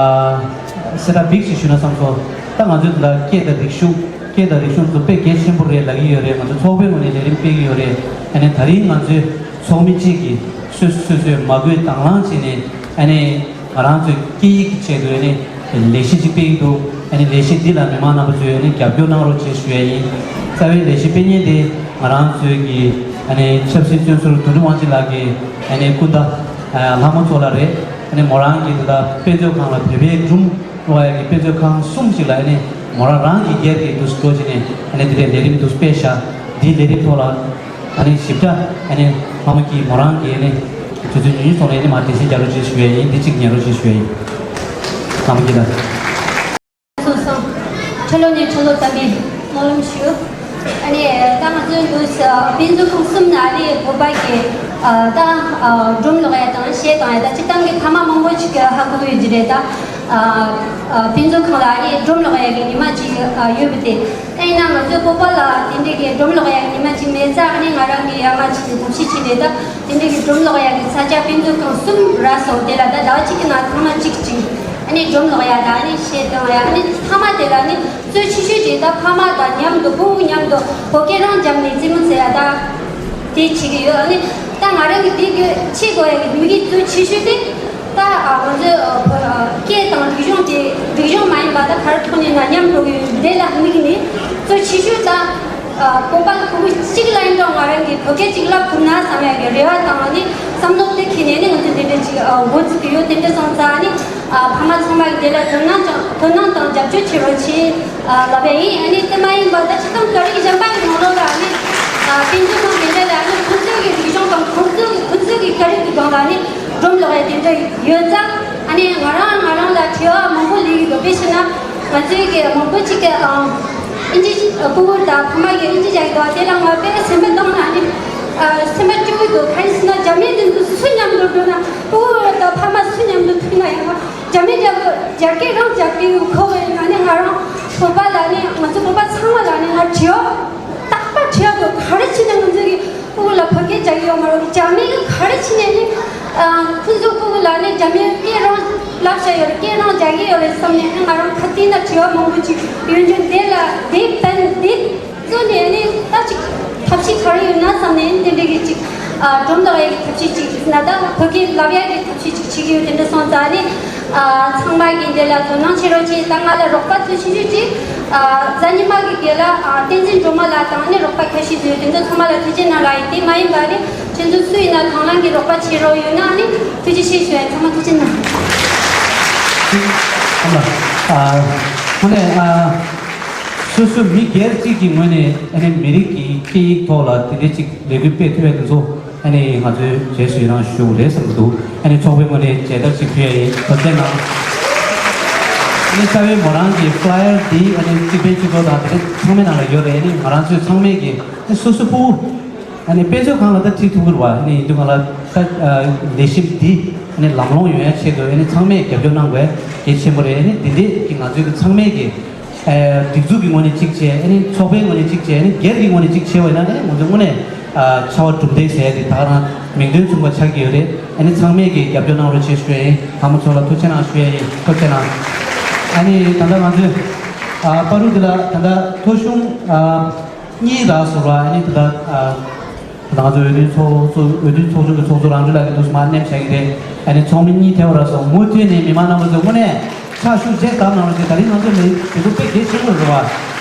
གསལ་བསྒྲགས་འབིག་ཞིག་ཞུ་ན་བསམ་སོང་། ད་ང་ཚོའི་འདི་ལ་སྐད་དང་རིག་གཞུང་། སྐད་དང་རིག་གཞུང་དེ་ཚོ་དཔེ་གལ་ཆེན་པོ་རེད་ལབ་ཀྱི་ཡོད་རེད། ང་ཚོ་ཚོགས་པའི་ངོས་ནས་ལས་རིམ་སྤེལ་གྱི་ཡོད་རེད། ཨ་ནི་ད་རིང་ང་ཚོའི་ཚོགས་མི་གཅིག་གིས་སོ་སོ་སོ་སོས་མ་བསྐུལ་དང་བླངས་བྱས་ནས་ཨ་ནི་ང་རང་ཚོའི་སྐད་ཡིག་གི་ཆེད་དུ་ཨ་ནི་ལས་གཞི་ཅིག་སྤེལ་གྱི་འདུག་ཨ་ནི་ལས་གཞི་འདི་ལ་མི་མང་རྣམ་པ་ཚོས་ཨ་ནི་རྒྱབ་སྐྱོར་གནང་རོགས་བྱེད་ཞུ་ཡ་ཡིན། རྩ་བའི་ལས་གཞི་སྤེལ་མཁན་དེ་ང་རང་ཚོའི་གི་ཨ་ནི་ཆབ་སྲིད་བཙོན་ཟུར་དོན་གྲུབ་དབང་ཆེན་ལགས་ཀྱི་ཨ་ནི་སྐུ་ཟླ་ལྷ་མོ་མཚོ་ལགས་རེད། ཨ་ནི་མོ་རང་གིས་འདི་ལ་དཔེ་མཛོད་ཁང་ལ་བོད་པའི་སྒྲུང་ཀློག་ཡ་གི་དཔེ་མཛོད་ཁང་གསུམ་ཞིག་ལ་ཨ་ནི་མོ་རང་རང་གི་སྒེར་གྱི་འདུག་སྤྲོ་བྱས་ནས་ཨ་ནི་འདི་འདྲའི་ལས་རིམ་འདུག་སྤེལ་བཞག་འདིའི་ལས་རིམ་ཐོག་ལ་ཨ་ནི་ཞིབ་ཕྲ་ཨ་ནི་ལྷ་མོ་སྐྱིད་མོ་རང་གིས་ཨ་ནི་དུས་ཚོད་ཉུང་ཉུང་སོང་ནས་ཨ་ནི་མར་འགྲེལ་བཤད་རྒྱག་རོགས་བྱེད་ཞུ་ཡ་ཡིན། འདི་གཅིག་ཉན་རོགས་བྱེད་ཞུ་ཡ་ཡིན། ལྷ་མོ་སྐྱིད་ལགས། སོང་སོང་། ཁྲི་ལོ་ནས་ཁྲི་ལོ་བརྟན་པའི་སྨོན་ལམ་ཞུ། ཨ་ནི་ད་ང་ཚོའི་འདུག་ས་དཔེ་མཛོད་ཁང་གསུམ་ནང་ཨ་ནི་བོད་པ་གི་ཨ་ད་ཨ་སྒྲུང་ཀློག་ཡ་དང་གཞས་བཏང་ཡ་ད་སྤྱིར་བཏང་གི་ཕ་མ་མང་པོ་ཅིག་གི་ཧ་གོ་གི་ཡོད་ཀྱི་རེད། ད་ཨ་ཨ་དཔེ་མཛོད་ཁང་ལ་ཨ་ནི་སྒྲུང་ཀློག་ཡ་གི་ཉི་མ་ཅིག་ཨ་ཡོད་པ་དེ། ད་ཡིན་ན་ང་ཚོའི་བོད་པ་ལ་དེ་འདྲའི་གི་སྒྲུང་ཀློག་ཡ་གི་ཉི་མ་ཅིག་མེད་ཙང་ཨ་ནི་ང་རང་གི་ཡ་མ་ཅིག་ནས་ཐབས་ཤེས་བྱས་ཏེ་ད། དེ་འདྲ་གི་སྒྲུང་ཀློག་ཡ་གི་ས་ཆ་དཔེ་མཛོད་ཁང་གསུམ་རག་སོང་། དེ་ལ་ད་ཟླ་བ་གཅིག་གི་ནང་ཚང་མ་གཅིག་གཅིག་ཨ་ནི་སྒྲུང་ཀློག་ཡ་དང་ཨ་ནི་གཞས་བཏང་ཡ། ཨ་ནི་ཚང་མ་དེ་ལ་ནི་གཙོ་ཆེ་ཤོས་དེ་ད་ཕ་མ་དང་མཉམ་དུ་ཕྲུ་གུ་མཉམ་དུ་བོད་སྐད་རང་སྦྱངས་ནས་རྩེད་མོ་རྩེ་ཡ་ད་དེ་བྱེད་ཀྱི་ཡོད། ཨ་ནི་ད་ང་རང་གི་དེ་གི་བྱེད་དགོས་ཡ་གི་དམིགས་ཡུལ་གཙོ་ཆེ་ཤོས་དེ་ད་ང་ཚོའི་སྐད་དང་རིག་གཞུང་དེ་རིག་གཞུང་མ་ཡིན་པ་ད་ག་རེ་ཐོག་ནས་ན་མཉམ་འགྲོ་གི་ཡོད། དེ་ལ་དམིགས་ནས་གཙོ་ཆེ་ཤོས་ད། ཨ་བོད་པ་ཕྲུ་གུ་གཅིག་ལ་ཡིན་ཀྱང་ང་རང་གིས་བོད་སྐད་ཅིག་བསླབ་ཐུབ་ན་བསམ་ཡག་གི་རེ་བ་དང་ནི་བསམ་བློ་དེ་འཁྱེར་ནས་ནི་ང་ཚོ་འདི་འདྲ་ཅིག་ཨ་འགོ་བཙུགས་ཀྱི་ཡོད། དེ་འདྲ་སོང་ཙང་ནི་ཨ་ཕ་མ་ཚང་མ་གི་འདི་ལ་དོ་སྣང་ཀྱང་དོ་སྣང་དང་རྒྱབ་སྐྱོར་བྱེད་རོགས་བྱེད་ཨ་ལབ་ཡ་ཡིན། ཨ་ནི་དེ་མ་ཡིན་པ་ད་སྤྱིར་བཏང་སྐད་རིགས་གཞན་པ་གི་ནང་ལོགས་ལ་ནི་ཨ་དཔེ་མཛོད་ནང་དེ་འདྲ་ལ་ནི་ཁོང་ཚོའི་གི་རིག་གཞུང་དང་ཁོང་ཚོའི་གི་ཁོང་ཚོའི་གི་སྐད་རིགས་གི་སྒང་ལ་ནི་སྒྲུང་ཀློག་ཡ་དེ་འདྲ་ཡོད་ཙང་ཨ་ནི་ང་རང་ང་རང་ལ་དྲི་བ་མང་པོ་སླེབས་ཀྱི་འདུག་དཔེ་བྱས་ན། ང་ཚོའི་གི་མང་པོ་ཅིག་གི་ཨ་ཨིན་ཇི་ཕྲུ་གུ་དང་ཕ་མ་གི་ཨིན་ཇི་རྒྱག་གི་འདུག་དེ་ལ་ང་དཔེ་སེམས་པ་སྡང་ན་ནི་ཨ་སེམས་པ་སྐྱོ་གི་འདུག་གང་ཡིན་ཟེར་ན་རྒྱ་མི་དེ་ཚོ་སུ་མཉམ་དུ་འགྲོ་ན་ཕྲུ་གུ་དང་ཕ་མ་སུ་མཉམ་དུ་ཐུག་ན་ཡང་རྒྱ་མི་རྒྱ་རྒྱ་སྐད་རང་རྒྱ་སྐད་ཡོད་ཁོ་བས་ང་ནི་ང་རང་བོད་པ་ལ་ནི་ང་ཚོ་བོད་པ་ཚང་མ་ལ་ནི་ང་དྲི་བ་རྟག་པར་དྲི་བ་འདུག་ག་རེ་བྱས་ནས་ང་ཚོ་གི་ཕྲུ་གུ་ལ་བོད་སྐད་རྒྱག་གི་ཡོད་མ་རེད། རྒྱ་མི་གི་ག་རེ་བྱས་ནས་ནི་ཨ་ཁོང་ཚོ་ཕྲུ་གུ་ལ་ནི་རྒྱ་མིའི་སྐད་རང་བསླབ་བྱ་ཡོད་རེད། སྐད་རང་རྒྱག་གི་ཡོད་རེད་བསམ་ནས་ནི་ང་རང་ཁ་གཏད་ན་དྲི་བ་མང་པོ་ཅིག་ཡོད་རྒྱུ་འདི་ལ་འདི་བསྟན་འདི་གཙོ་ནས་ནི་ད་ཅིག་ཐབས་ཤེས་ག་རེ་ཡོད་ན་བསམ་ནས་དེ་འདྲ་གི་ཅིག་ཨ་སྒྲུང་ཀློག་ཡ་གི་ཐབས་ཤེས་ཅིག་ན་ད་བོད་སྐད་བསླབ་ཡ་གི་ཐབས་ཤེས་ཅིག་བྱེད་ཀྱི་ཡོད། དེ་འདྲ་སོང་ཙང་ནི་ཨ་ཚང་མ་གིས་འདི་ལ་དོ་སྣང་བྱེད་རོགས་བྱེད། ད་ང་ལ་རོགས་པ་ཚོ་ཤེས་ཤོས་ཅིག་ཨ་གཟའ་ཉི་མ་གི་དེ་ལ་ཨ་བསྟན་འཛིན་སྒྲོལ་མ་ལགས་དང་ནི་རོགས་པ་ཁ་ཤས་ཚོས་དེ་ཚོ་ཚང་མ་ལ་ཐུགས་རྗེ་གནང་ལ་ཡིན། དེ་མ་ཡིན་པ་ནི་ཁྱེད་ཚོ་སུ་ཡིན་ན་དང་བླངས་ཀྱི་རོགས་པ་བྱེད་རོགས་ཡོད་ན་ནི་ཐུགས་རྗེ་ཆེ་ཞུ་ཡ། ཚང་མ་ཐུགས་རྗེ་གནང་། ཨ་ཨ་ཁོ་ནས་ཨ་སོ་སོ་མི་སྒེར་གཅིག་གི་ངོས་ནས་ཨ་ནི་མི་རིགས་ཀྱི་སྐད་ཡིག་ཐོག་ལ་དེ་འདྲའི་ཅིག་ལས་འགུལ་སྤེལ་ཐུབ་ཡ་དེ་ཚོ་ཨ་ནི་ང་ཚོའི་རྗེས་སུ་ཡི་རང་ཞུ་དགོས་རེད་བསམ་གྱི་འདུག་ཨ་ནི་ཚོགས་པའི་ངོས་ནས་མཇལ་དར་ཅིག་ཕུལ་ཡ་ཡིན། ཐུགས་རྗེ་གནང་། རྩ་བའི་མོ་རང་གི་ཕ་ལ་ཡར་འདི་ཨ་ནི་རྩིག་པའི་ཆུ་ཚོད་དང་དེ་ཚང་མའི་ནང་ལ་ཡོད་རེད། ཨ་ནི་ང་རང་ཚོའི་ཚང་མས་ཀྱི་ཨ་སོ་སོ་ཕྲུ་གུ་ཨ་ནི་དཔེ་མཛོད་ཁང་ལ་ད་ཁྲིད་ཐུབ་ཀྱི་རེད་བ། ཨ་ནི་ཡིན་དུས་ང་ལ་ད་ལས་གཞི་འདི་ཨ་ནི་ལམ་ལྷོང་ཡོང་ཡ་ཆེད་དུ་ཨ་ནི་ཚང་མས་རྒྱབ་སྐྱོར་གནང་དགོས་གལ་ཆེན་པོ་རེད། ཨ་ནི་འདི་འདྲས་ཀྱི་ང་ཚོའི་གི་ཚང་མས་ཀྱི་སྒྲིག་འཛུགས་ཀྱི་ངོས་ནས་གཅིག་བྱས། ཨ་ནི་ཚོགས་པའི་ངོས་ནས་གཅིག་བྱས། ཨ་ནི་སྒེར་གྱི་ངོས་ནས་གཅིག་བྱས་པ་ཡིན་ན་ཨ་ནི་ང་ཚོ་དངོས་གནས་ཨ་ཆར་པ་གྲུབ་བདེ་ཟེར་ཡ་དེ་ད་ག་རང་མིང་དོན་མཚུངས་པ་ཆགས་ཀྱི་ཡོད་རེད། ཨ་ནི་ཚང་མས་ཀྱིས་རྒྱབ་སྐྱོར་གནང་རོགས་བྱེད་ཞུ་ཡ་ཡིན། ལྷ་མོ་ཚོ་ལ་ཐུགས་རྗེ་གནང་ཞུ་ཡ་ཡིན། ཐུགས་རྗེ་གནང་། ཨ་ནི་ད་ལྟ་ང་ཚོས་ཨ་པ་རུ་འདི་ལ་ད་ལྟ་ཐོ་གཞུང་ཨ་གཉིས་རག་སོང་བ། ཨ་ནི་ད་ལྟ་ཨ་ད་ང་ཚོ་འོས་བསྡུ་ཚོགས་གཙོ་འོས་བསྡུ་ཚོགས་ཆུང་གི་ཚོགས་གཙོ་རང་གྲོལ་ལགས་ཀྱིས་འདུག་སེ་མར་མནན་བཞག་གི་རེད། ཨ་ནི་ཚོགས་མི་གཉིས་ཐེ་བ་རག་སོང་། མུ་མཐུད་ནས་མི་མང་རྣམ་པ་ཚོ་དངོས་གནས་ཕྱག་ཤུགས་ཆེ་བརྒྱབ་གནང་རོགས་བྱེད། ད་རིང་ང་ཚོ་ལས་དེ་ཚོ་དཔེ་གལ་ཆེན་པོ་རེད་བ།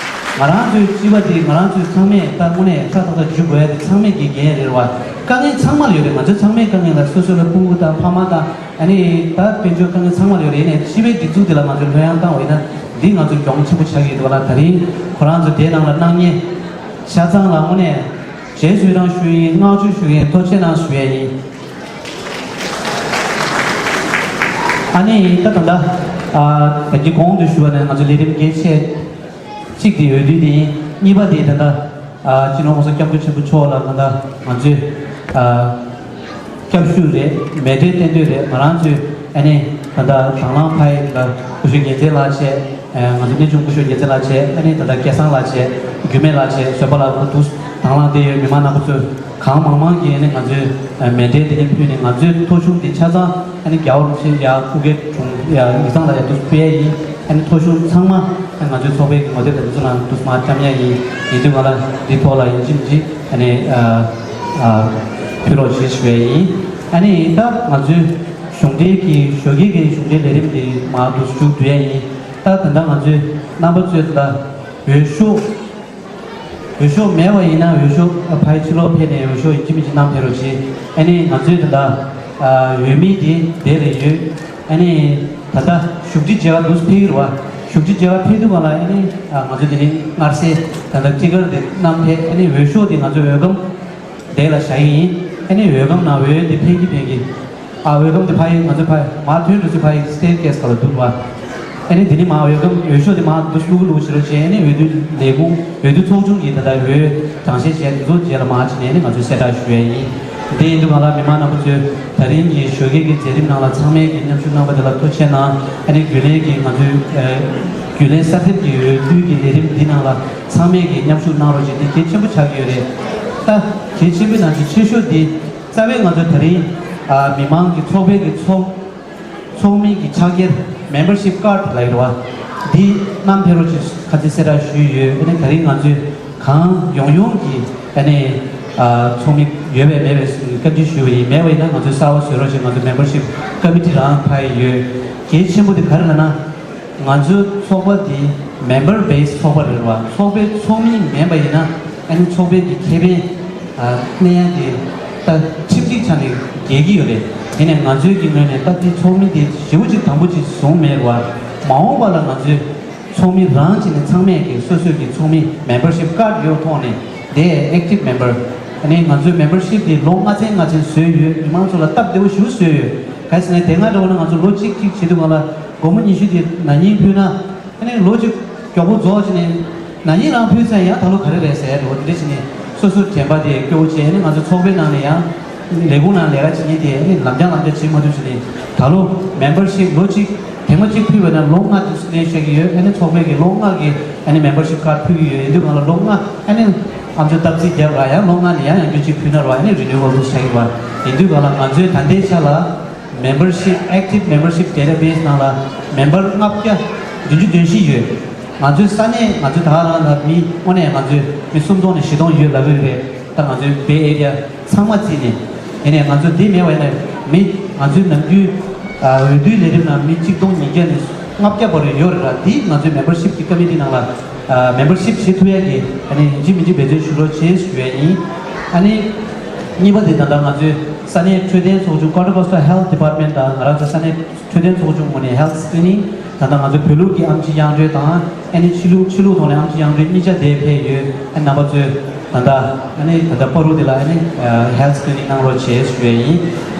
ང་རང་ཚོའི་སྤྱི་པ་དེ་ང་རང་ཚོའི་ཚང་མས་ད་དངོས་གནས་ཧྲ་ཐག་ཐག་འཇུག་དགོས་ཡ་དེ་ཚང་མས་ཀྱི་འགན་རེད་བ། དཀའ་ངལ་ཚང་མ་ལ་ཡོད་རེད། ང་ཚོའི་ཚང་མའི་དཀའ་ངལ་ལ་སོ་སོ་ལ་སྤུ་གུ་དང་ཕ་མ་དང་ཨ་ནི་ད་དཔལ་འབྱོར་དཀའ་ངལ་ཚང་མ་ལ་ཡོད་རེད། ཡིན་ནའི་སྤྱི་པའི་སྒྲིག་འཛུགས་དེ་ལ་ང་ཚོས་ལྷོད་ཡངས་བཏང་བ་ཡིན་ན་འདི་ང་ཚོའི་གྱོང་ཆེན་པོ་ཆགས་ཀྱི་ཡོད་འདུག་བ་ལ། ད་རིང་ཁོ་རང་ཚོ་དེའི་ནང་ལ་སྣང་བརྙན་ཆ་ཚང་ལ་དངོས་གནས་རྗེས་སུ་ཡི་རང་ཞུ་ཡིན། བསྔགས་བརྗོད་ཞུ་ཡིན། ཐུགས་རྗེ་གནང་ཞུ་ཡ་ཡིན། ཨ་ནི་ད་ད་ལྟ་ཨ་ད་གི་གོང་དུ་ཞུས་པ་ནས་ང་ཚོ་ལས་རིམ་གལ་ཆེ་གཅིག་དེ་འོས་བསྡུ་དེ་ཡིན། གཉིས་པ་དེ་ད་ལྟ་ཨ་སྤྱི་ནོར་༸གོང་ས་༸སྐྱབས་མགོན་ཆེན་པོ་མཆོག་ལ་ད་ལྟ་ང་ཚོས་ཨ་སྐྱབས་ཞུ་རེད། མེ་མདའི་རྟེན་འབྲེལ་རེད། ང་རང་ཚོས་ཨ་ནི་ད་ལྟ་དང་བླངས་ཕ་ཡི་ད་སྐུ་ཞབས་རྒྱལ་མཚན་ལགས་བྱས། ང་ཚོ་གནས་ཆུང་སྐུ་ཞབས་རྒྱལ་མཚན་ལགས་བྱས། ཨ་ནི་ད་ལྟ་སྐལ་བཟང་ལགས་བྱས། འགྱུར་མེད་ལགས་བྱས། བཟོད་པ་ལགས་ཁོ་དུས་དང་བླངས་བསྡད་ཡོད། མི་མང་རྣམ་པ་ཚོས་གང་མང་མང་གིས་ཨ་ནི་ང་ཚོའི་མེ་མདའི་དེ་ཉིད་ཕུལ་ནས་ང་ཚོའི་ཐོ་གཞུང་འདི་ཆ་ཚང་ཨ་ནི་རྒྱལ་བ་རིན་པོ་ཆེ་ཡ་སྐུ་སྒེར་དྲུང་ཡ་ཡིག་ཚང་ལ་ཡ་དུས་ཕུལ་ཡ་ཡིན། ཨ་ནི་ཐོ་གཞུང་ཚང་མ་ཨ་ནི་ང་ཚོའི་ཚོགས་པའི་ངོ་དེབ་དང་འདི་ཚོ་ནང་དུས་མ་བཀྲམ་ཡ་ཡིན། ཡིན་དུས་ང་ལ་འདི་ཐོག་ལ་ཡིན་གཅིག་མིན་གཅིག་ཨ་ནི་ཕུལ་རོགས་བྱེད་ཞུ་ཡ་ཡིན། ཨ་ནི་ད་ང་ཚོའི་གཞུང་འབྲེལ་གྱི་ཞོགས་ཀས་ཀྱི་གཞུང་འབྲེལ་ལས་རིམ་འདི་མར་དུ་མཇུག་བསྡུ་ཡ་ཡིན། ད་ད་ལྟ་ང་ཚོའི་རྣམ་པ་ཚོས་ད་འོས་ཤོག་འོས་ཤོག་མེད་པ་ཡིན་ན་འོས་ཤོག་ཕ་ཡི་ཕྱི་ལོགས་ཕེབས་ནས་འོས་ཤོག་ཡིན་གཅིག་མིན་གཅིག་བསྣམས་ཕེབས་རོགས་གྱིས། ཨ་ནི་ང་ཚོའི་ད་ལྟ་འོས་མི་དེ་དེ་རེ་ཡོད། ཨ་ནི་ད་ལྟ་བཞུགས་ཁྲི་མཇལ་བ་འདུག་ཕེབས་ཀྱི་རེད་བ། བཞུགས་ཁྲི་མཇལ་བ་ཕེབས་དུས་ག་ལ་ཨ་ནི་ང་ཚོ་དེ་རིང་སྔར་སྲས་ད་ལྟ་སྤྲི་དཀར་དེ་བསྣམས་ཕེབས། ཨ་ནི་འོས་ཤོག་དེ་ང་ཚོའི་འོས་སྒམ་དེ་ལ་བཞག་གི་ཡིན། ཨ་ནི་འོས་སྒམ་ནང་འོས་དེ་འཕེན་གྱི་འཕེན་གྱི། ཨ་འོས་སྒམ་དེ་ཕ་ཡི་ང་ཚོ་ཕ་ཡི་མར་ཐོན་འགྲོ་ཚུལ་ཕ་ཡི་སི་ཊེར་ཀེ་སི་ག་ལ་འདུག་བ། ཨ་ནི་དེ་ནི་མར་འོས་སྒམ་འོས་ཤོག་དེ་མར་འདུག་བླུག་བླུག་བྱེད་རོགས་བྱས། ཨ་ནི་འོས་བསྡུ་ལས་ཁུངས་འོས་བསྡུ་ཚོགས་ཆུང་གིས་ད་ལྟ་འོས་གྲངས་བཤེར་བྱས་འདི་ཚོ་རྗེས་ལ་མར་ཕྱིན་ནས་ཨ་ནི་ང་ཚོས་གསལ་བསྒྲགས་ཞུ་ཡ་ཡིན། དེ་ཡིན་དུས་ག་ལ་མི་མང་རྣམ་པ་ཚོས་ད་རིང་གི་ཞོགས་ཀས་ཀྱི་མཛད་རིམ་ནང་ལ་ཚང་མས་ཀྱི་མཉམ་ཞུགས་གནང་བ་དེ་ལ་ཐུགས་རྗེ་གནང་། ཨ་ནི་རྒྱུན་ལས་ཀྱི་ང་ཚོའི་རྒྱུན་ལས་གསར་འདེབས་ཀྱི་འོས་བསྡུ་གི་ལས་རིམ་འདི་ནང་ལ་ཚང་མས་ཀྱི་མཉམ་ཞུགས་གནང་རོགས་བྱེད། འདི་གལ་ཆེན་པོ་ཆགས་ཀྱི་ཡོད་རེད། ད་གལ་ཆེན་པོའི་ནང་གི་ཆེ་ཤོས་འདི་རྩ་བའི་ང་ཚོ་ད་རིང་ཨ་མི་མང་གི་ཚོགས་པའི་གི་ཚོགས་ཚོགས་མི་གི་ཕྱག་འཁྱེར་མེམ་བར་ཤིབ་ཀར་ལ་ཡོད་རེད་བ། འདི་བསྣམས་ཕེབས་རོགས་ཅེས་ཁ་ཚིག་གསལ་བསྒྲགས་ཞུས་ཡོད། ཨ་ནི་ད་རིང་ང་ཚོས་གང་ཡོང་ཡོང་གི་ཨ་ནི་ཨ་ཚོགས་མི་ཡོད་པས་མེད་པས་བཀའ་འདྲི་ཞུས་པ་ཡིན། མེད་པ་ཡིན་ན་ང་ཚོས་གསར་པ་བཟོས་རོགས་ཅེས་ང་ཚོ་མེམ་བར་ཤིབ་ཀ་མི་ཊི་རང་ཕར་ཡོད། གལ་ཆེན་པོ་དེ་ག་རེ་ལབ་ན། ང་ཚོའི་ཚོགས་པ་འདི་མེམ་བར་བེ་སི་ཚོགས་པ་རེད་བ། ཚོགས་པའི་ཚོགས་མི་མེད་པ་ཡིན་ན་ཨ་ནི་ཚོགས་པའི་གི་ཁེ་ཕན་ཨ་གནས་ཡ་དེ་ད་ཁྲིམས་སྒྲིག་ཆ་ནས་འགལ་གྱི་ཡོད་རེད། དེ་ནས་ང་ཚོའི་གི་ངོས་ནས་ད་དེ་ཚོགས་མི་དེ་ཞེ་པོ་ཅིག་དང་པོ་ཅིག་བཟུང་མེད་བ། མ་འོངས་པ་ལ་ང་ཚོའི་ཚོགས་མི་རང་བྱས་ནས་ཚང་མས་གི་སོ་སོའི་གི་ཚོགས་མི་མེམ་བར་ཤིབ་ཀར་ཡོད་ཐོག་ནས་དེ་ཨེག་ཊིབ་མེམ་བར་ཨ་ནི་ང་ཚོའི་མེམ་བར་ཤིབ་དེ་ལོ་ལྔ་ཚན་ལྔ་ཚན་བཟོས་ཡོད། མི་མང་ཚོ་ལ་སྟབས་བདེ་པོ་ཞེ་པོ་བཟོས་ཡོད། ག་རེ་ཟེར་ན་དེ་སྔ་འདྲ་བོ་ན་ང་ཚོ་ལོ་གཅིག་གཅིག་བྱེད་དུས་གང་ལ་སྒོར་མོ་ཉི་ཤུ་དེ་ན་ནིང་ཕུལ་ན། ཨ་ནི་ལོ་གཅིག་མགྱོགས་པོ་རྫོགས་ཕྱིན་ནས་ན་ནིང་རང་ཕུལ་ཚར་ཡང་ད་ལོ་ག་རེ་རེད་ཟེར་འགྲོ། དེ་འདྲ་བྱས་ནས་སོ་སོའི་དྲན་པ་དེ་སྐྱོ་བོ་བྱས། ཨ་ནི་ང་ཚོ་ཚོགས་པའི་ནང་ནས་ཡང་ལས་ཁུངས་ནང་ལས་ཀ་བྱེད་མཁན་དེ་ཨ་ནི་ལམ་རྒྱག་ལམ་རྒྱག་བྱེད་མ་ཐུབ་ཕྱིན་ནས་ད་ལོ་མེམ་བར་ཤིབ་ལོ་གཅིག་ཐེངས་མ་གཅིག་ཕུལ་བ་ན་ལོ་ལྔ་དུས་སུ་ལེན་བྱེད་ཀྱི་ཡོད། ཨ་ནི་ཚོགས་པའི་གི་ལོ་ལྔ་གི་ཨ་ནི་མེམ་བར་ཤིབ་ཀར་ཕུལ་གྱི་ཡོད། ཡིན་དུས་གང་ལ་ལོ་ལྔ་ཨ་ནི་ཨམ་ཅོག་སྟབས་རྩིས་རྒྱབ་ར་ཡང་ལོ་ལྔ་ནས་ཡང་ཡང་བསྐྱར་གཅིག་ཕུལ་ན་ར་ཨ་ནི་རི་ནིའུ་ཝལ་དུ་ཆགས་ཀྱི་བ། ཡིན་དུས་གང་ལ་ང་ཚོའི་ད་ལྟའི་ཆ་ལ། མེམ་བར་ཤིབ་ཨེག་ཊིབ་མེམ་བར་ཤིབ་ཌེ་ཊ་བེ་སི་ནང་ལ་མེམ་བར་ལྔ་བརྒྱ་བདུན་ཅུ་དོན་བཞི་ཡོད། ང་ཚོའི་ས་གནས་ང་ཚོའི་ད་ག་རང་ལ་མི་དངོས་གནས་ང་ཚོའི་མི་སུམ་སྟོང་ནས་བཞི་སྟོང་ཡོད་ལབ་ཀྱི་རེད། ད་ང་ཚོའི་བེ་ཨེ་རི་ཡ་ཚང་མ་བརྩིས་ནས། ཡིན་ནའི་ང་ཚོ་འདི་མེད་པ་ཡིན་ན་མི་ང་ཚོའི་ནམ་རྒྱུན་ཨ་འོས་བསྡུའི་ལས་རིམ་ནང་མི་གཅིག་སྟོང་ཉིས་བརྒྱ་ནས་ལྔ་བརྒྱ་བར་དུ་ཡོད་རེད་ར། འདི་ང་ཚོའི་མེམ་བར་ཤིབ་ཀྱི་ཀ་མི་ཊི་ནང་ལ་ཨ་མེམ་བར་ཤིབ་བྱེད་ཐུབ་ཡ་གི་ཨ་ནི་ཡིན་གཅིག་མིན་གཅིག་འབད་བརྩོན་ཞུ་རོགས་བྱེད་ཞུ་ཡ་ཡིན། ཨ་ནི་གཉིས་པ་དེ་ད་ལྟ་ང་ཚོའི་ས་གནས་འཕྲོད་བསྟེན་ཚོགས་ཆུང་Kota Coastal Health Department དང་ང་རང་ཚོའི་ས་གནས་འཕྲོད་བསྟེན་ཚོགས་ཆུང་ངོས་ནས་ཧེལ་ཐི་སི་ཀི་རི་ནིང་ད་ལྟ་ང་ཚོའི་བོད་ལུགས་ཀྱི་ཨེམ་ཆི་གཡང་འགྲོས་དང་ཨ་ནི་ཕྱི་ལུགས་ཕྱི་ལུགས་ཐོག་ནས་ཨེམ་ཆི་གཡང་འགྲོས་གཉིས་ཆ་དེ་ཕེབས་ཡོད། ཨ་ནི་རྣམ་པ་ཚོས་ད་ལྟ་ཨ་ནི་ད་ལྟ་པ་རུ་དེ་ལ་ཨ་ནི་ཧེལ་ཐི་སི་ཀི་རི་ནིང་གནང་རོགས་བྱེད་ཞུ་ཡས་ཡིན།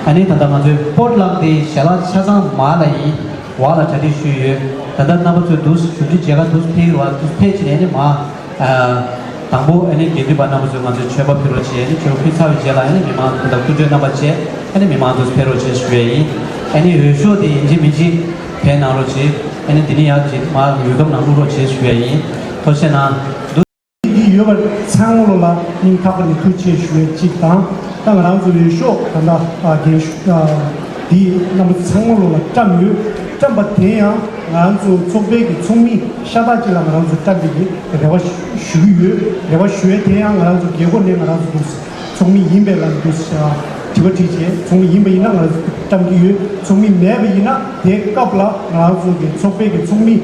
ཨ་ནི་ད་ལྟ་ང་ཚོའི་པོ་ཊི་ལག་དེ་ཞལ་ལག་ཆ་ཚང་མར་ལ་ཡིན། བ་ལ་གྲ་སྒྲིག་ཞུས་ཡོད། ད་ལྟ་རྣམ་པ་ཚོས་འདུག་བཞུགས་ཁྲི་མཇལ་ཁ་འདུག་ཕེབས་རོགས། འདུག་ཕེབས་ཕྱིན་ནས་ནི་མ། ཨ། དང་པོ་ཨ་ནི་དགེ་འདུན་པ་རྣམ་པ་ཚོས་ང་ཚོས་མཆོད་པ་ཕུལ་རོགས་བྱས། ཨ་ནི་མཆོད་པ་ཕུལ་ཚར་བའི་རྗེས་ལ་ཨ་ནི་མི་མང་དང་སྐུ་མགྲོན་རྣམ་པ་བཅས་ཨ་ནི་མི་མང་དུ་ཕེབས་རོགས་བྱས་ཞུ་ཡས་ཡིན། ཨ་ནི་འོས་ཤོག་དེ་ཡིན་གཅིག་མིན་གཅིག་ཕེབས་གནང་རོགས་བྱས། ཨ་ནི་འདི་ནི་ཡར་གྱི་མར་འོས་སྒམ་ནང་བླུག་རོགས་བྱས་ཞུ་ཡས་ཡིན། ཐུགས་རྗེ་གནང་། འདི་ཡོད་པ་ཚང་མ་ལོ་ལ་སྙིང་ཐག་པ་ནས་ཐུགས་རྗེ་ཆེ་ཞུ་ཡས་གཅིག་དང་། ད་ང་རང་ཚོ་འོས་ཤོག་ད་ལྟ་ཨ་རྒན་ཤོག་ཨ་འདི་རྣམ་པ་ཚང་མ་ལོ་ལ་བཀྲམ་ཡོད། བཀྲམ་པ་དེ་ཡང་ང་རང་ཚོ་ཚོགས་པའི་གི་ཚོགས་མི་ཤ་སྟག་ཅིག་ལ་ང་རང་ཚོ་བཀྲམ་པའི་གི་རེ་བ་ཞུ་གི་ཡོད། རེ་བ་ཞུ་ཡས་དེ་ཡང་ང་རང་ཚོ་རྒྱལ་སྒོ་ནས་ང་རང་ཚོ་འདུག་ཚོགས་མི་ཡིན་པའི་ལམ་དུ་དྲི་བ་དྲིས་བྱས། ཚོགས་མི་ཡིན་པ་ཡིན་ན་ང་རང་ཚོ་བཀྲམ་གྱི་ཡོད། ཚོགས་མི་མེད་པ་ཡིན་ན་དེའི་སྐབས་ལ་ང་རང་ཚོ་གི་ཚོགས་པའི་གི་ཚོགས་མི་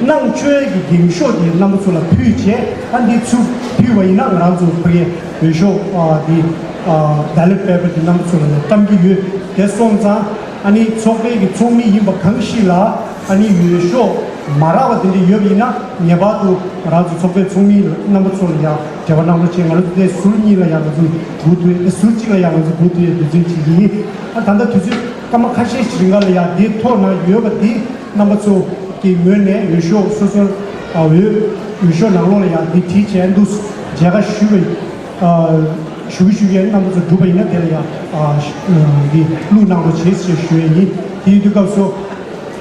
གནང་བཅོལ་གྱི་འགེངས་ཤོག་དེ་རྣམ་པ་ཚོ་ལ་ཕུལ་བྱས། ཨ་འདི་ཚུར་ཕུལ་བ་ཡིན་ན་ང་རང་ཚོ་ཕ་གིའི་འོས་ཤོག་ཨ་འདི་ཨ་བེ་ལོཊ་པེ་པར་དེ་རྣམ་པ་ཚོ་ལ་ཡང་བཀྲམ་གྱི་ཡོད། དེ་སོང་ཙང་ཨ་ནི་ཚོགས་པའི་གི་ཚོགས་མི་ཡིན་པ་གང་ཞིག་ལ་ཨ་ནི་འོས་ཤོག་མ་རག་པ་དེ་འདྲ་ཡོད་པ་ཡིན་ན་ངེས་པར་དུ་ང་རང་ཚོ་ཚོགས་པའི་ཚོགས་མི་རྣམ་པ་ཚོ་ལ་ཡང་འབྲེལ་བ་གནང་རོགས་བྱས། ང་རང་ཚོ་དེ་ཟུར་གཉིས་ལ་ཡང་ང་ཚོ་སྒུག་ཐུབ་ཡོད། ཟུར་གཅིག་ལ་ཡང་ང་ཚོ་སྒུག་ཐུབ་ཡོད། དུས་ཚོད་ཅིག་ཡིན། ཨ་ད་ལྟ་དུས་ཚོད་སྐར་མ་ཁ་ཤས་ཤིག་རིང་ག་ལ་ཡང་དེ་ཐོག་ན་ཡོད་པ་དེ་རྣམ་པ་ཚོ་གི་ངོས་ནས་འོས་ཤོག་སོ་སོར་ཨ་འོས་འོས་ཤོག་ནང་ལོགས་ལ་ཡང་དེ་བྲིས་བྱས་འདུག་མཇལ་ཁ་ཞུ་བའི་ཨ་ཞུ་གི་ཞུ་གི་རྣམ་པ་ཚོ་འགྲུབ་པ་ཡིན་ན་དེ་ལ་ཡང་ཨ་འདི་བླུགས་གནང་རོགས་བྱེད་ཅེས་ཞུ་ཡས་ཡིན། དེ་ཡིན་དུས་སྐབས་སུ་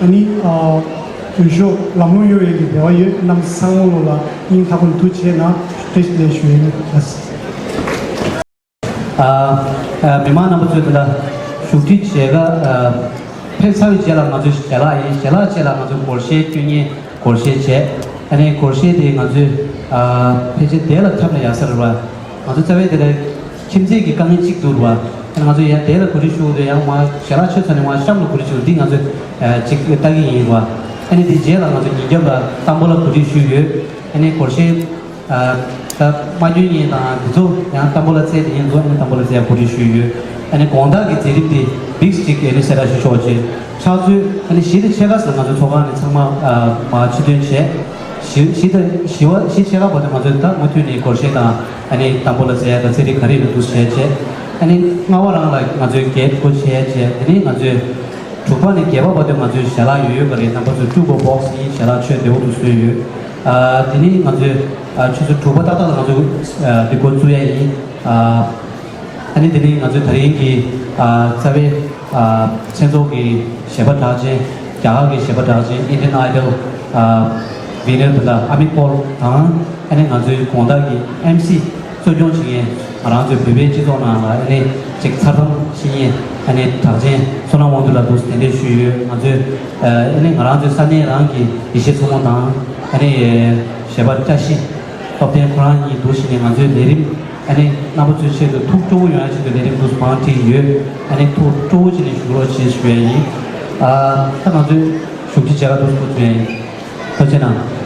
ཨ་ནི་ཨ་འོས་ཤོག་ལམ་ལྷོང་ཡོང་བའི་གི་རེ་བ་ཡོད། རྣམ་པ་ཚང་མ་ལོ་ལ་སྙིང་ཐག་པ་ནས་ཐུགས་རྗེ་ཆེ་གནང་། བཀྲ་ཤིས་བདེ་ལེགས་ཞུ་ཡས་ཡིན། ཨ་ཨ་མི་མང་རྣམ་པ་ཚོས་དེ་ལ་བཞུགས་ཁྲི་མཇལ་ཁ་ཨ་ཕེབས་ཚར་བའི་རྗེས་ལ་ང་ཚོས་ཞལ་ལག་ཡིན། ཞལ་ལག་རྗེས་ལ་ང་ཚོས་སྒོར་གཞས་སྐྱོན་མཁན་སྒོར་གཞས་བྱས། ཨ་ནི་སྒོར་གཞས་དེ་ང་ཚོས་ཨ་ཕལ་ཆེར་དེ་ལ་ཁྱབ་ན་ཡག་ས་རེད་བ། ང་ཚོ་རྩ་བའི་དེ་ལ་ཁྱིམ་མཚེས་ཀྱི་དཀའ་ངལ་གཅིག་འདུག་རེད་བ། ཨ་ནི་ང་ཚོ་ཡང་དེ་ལ་གོ་སྒྲིག་ཞུ་དགོས་དུས་ཡང་མ་ཞལ་ལག་མཆོད་ཚར་ནས་མ་གཤམ་ལ་གོ་སྒྲིག་ཞུ་འདི་ང་ཚོས་ཨ་གཅིག་ལྟ་གི་ཡིན་རེད་བ། ཨ་ནི་དེ་རྗེས་ལ་ང་ཚོ་ཉིན་རྒྱབ་ལ་ཏམ་བུ་ལ་གོ་སྒྲིག་ཞུས་ཡོད། ཨ་ནི་སྒོར་གཞས། ཨ་ད་མ་འཇོན་ཡིན་དང་འདི་ཚོ་ཡང་ཏམ་བུ་ལ་རྩེ་དེ་ཡིན་ཚོ་ཨ་ནི་ཏམ་བུ་ལ་རྩེ་ཡ་གོ་སྒྲིག་ཞུས་ཡོད། ཨ་ནི་དགོང་དག་གི་མཛད་རིམ་དེ་བིག་སི་ཅིག་ཨ་ནི་གསལ་བསྒྲགས་ཞུ་ཆོག་ཅེས། ཕྱག་ཚོད་ཨ་ནི་བཞི་དང་ཕྱེད་ཀ་ཙམ་ང་ཚོ་ཚོགས་ཁང་ནས་ཚང་མ་ཨ་མར་ཕྱིར་ཐོན་བྱས། བཞི་བཞི་དང་བཞི་བ་བཞི་ཕྱེད་ཀ་བར་དུ་ང་ཚོས་ད་མུ་མཐུད་ནས་སྒོར་གཞས་དང་ཨ་ནི་ཏམ་བུ་ལ་རྩེ་ཡ་དང་རྩེད་རིགས་ག་རེ་ཡོད་འདུག་བྱས་བྱས། ཨ་ནི་ལྔ་པ་རང་ལ་ང་ཚོས་གེ་ཊི་སྒོ་ཕྱེ་ཡ་བྱས། དེ་ནས་ང་ཚོས་དྲུག་པ་ནས་བརྒྱད་པ་བར་དུ་ང་ཚོས་ཞལ་ལག་ཡོད་ཡོད་ག་རེ་རྣམ་པ་ཚོས་སྤྲོད་དགོས། བོག་སི་ཡིན། ཞལ་ལག་མཆོད་བདེ་བོ་དུ་བཟོས་ཡོད། ཨ་དེ་ནས་ང་ཚོས་ཨ་ཆུ་ཚོད་དྲུག་པ་ཏག་ཏག་ལ་ང་ཚོས་ཨ་འདི་འགོ་བཙུགས་ཡ་ཡིན། ཨ་ཨ་ནི་དེ་ནས་ང་ཚོས་ད་རིང་གི་ཨ་རྩ་བའི་ཨ་མཚན་ཚོགས་ཀྱི་གཞས་པ་གྲགས་ཅན། རྒྱ་གར་གྱི་གཞས་པ་གྲགས་ཅན་Indian Idol ཨ་winner དེ་ལ་ཨ་མིར་པོལ་དང་། ཨ་ནི་ང་ཚོའི་དགོང་དག་གི་ཨེམ་སི་གཙོ་སྐྱོང་བྱེད་མཁན་ང་རང་ཚོའི་བོད་པའི་སྤྱི་ཚོགས་ནང་ལ་ཨ་ནི་ཅིག་མཚར་གཏམ་ཤེས་མཁན་ཨ་ནི་གྲགས་ཅན་བསོད་ནམས་དབང་འདུས་ལགས་འདུག་གདན་འདྲེན་ཞུས་ཡོད། ང་ཚོས་ཨ་ནི་ང་རང་ཚོའི་ས་གནས་རང་གི་ཡེ་ཤེས་མཚོ་མོ་དང་ཨ་ནི་གཞས་པ་བཀྲ་ཤིས་སྟོབས་ལྡན་ཁོ་རང་གཉིས་འདུག་བྱས་ནས་ང་ཚོའི་ལས་རིམ་ཨ་ནི་རྣམ་པ་ཚོའི་ཆེད་དུ་ཐུགས་སྤྲོ་བོ་ཡོང་ཡ་ཆེད་དུ་ལས་རིམ་འདུག་མང་བྲིས་ཡོད། ཨ་ནི་ཐུགས་སྤྲོ་བོ་བྱས་ནས་བཞུགས་རོགས་བྱེད་ཞུ་ཡ་ཡིན། ཨ་ད་ང་ཚོའི་བཞུགས་ཁྲི་མཇལ་ཁ་འདུག་སྐུ་མཁྱེན། ཐུགས་རྗེ་གནང་།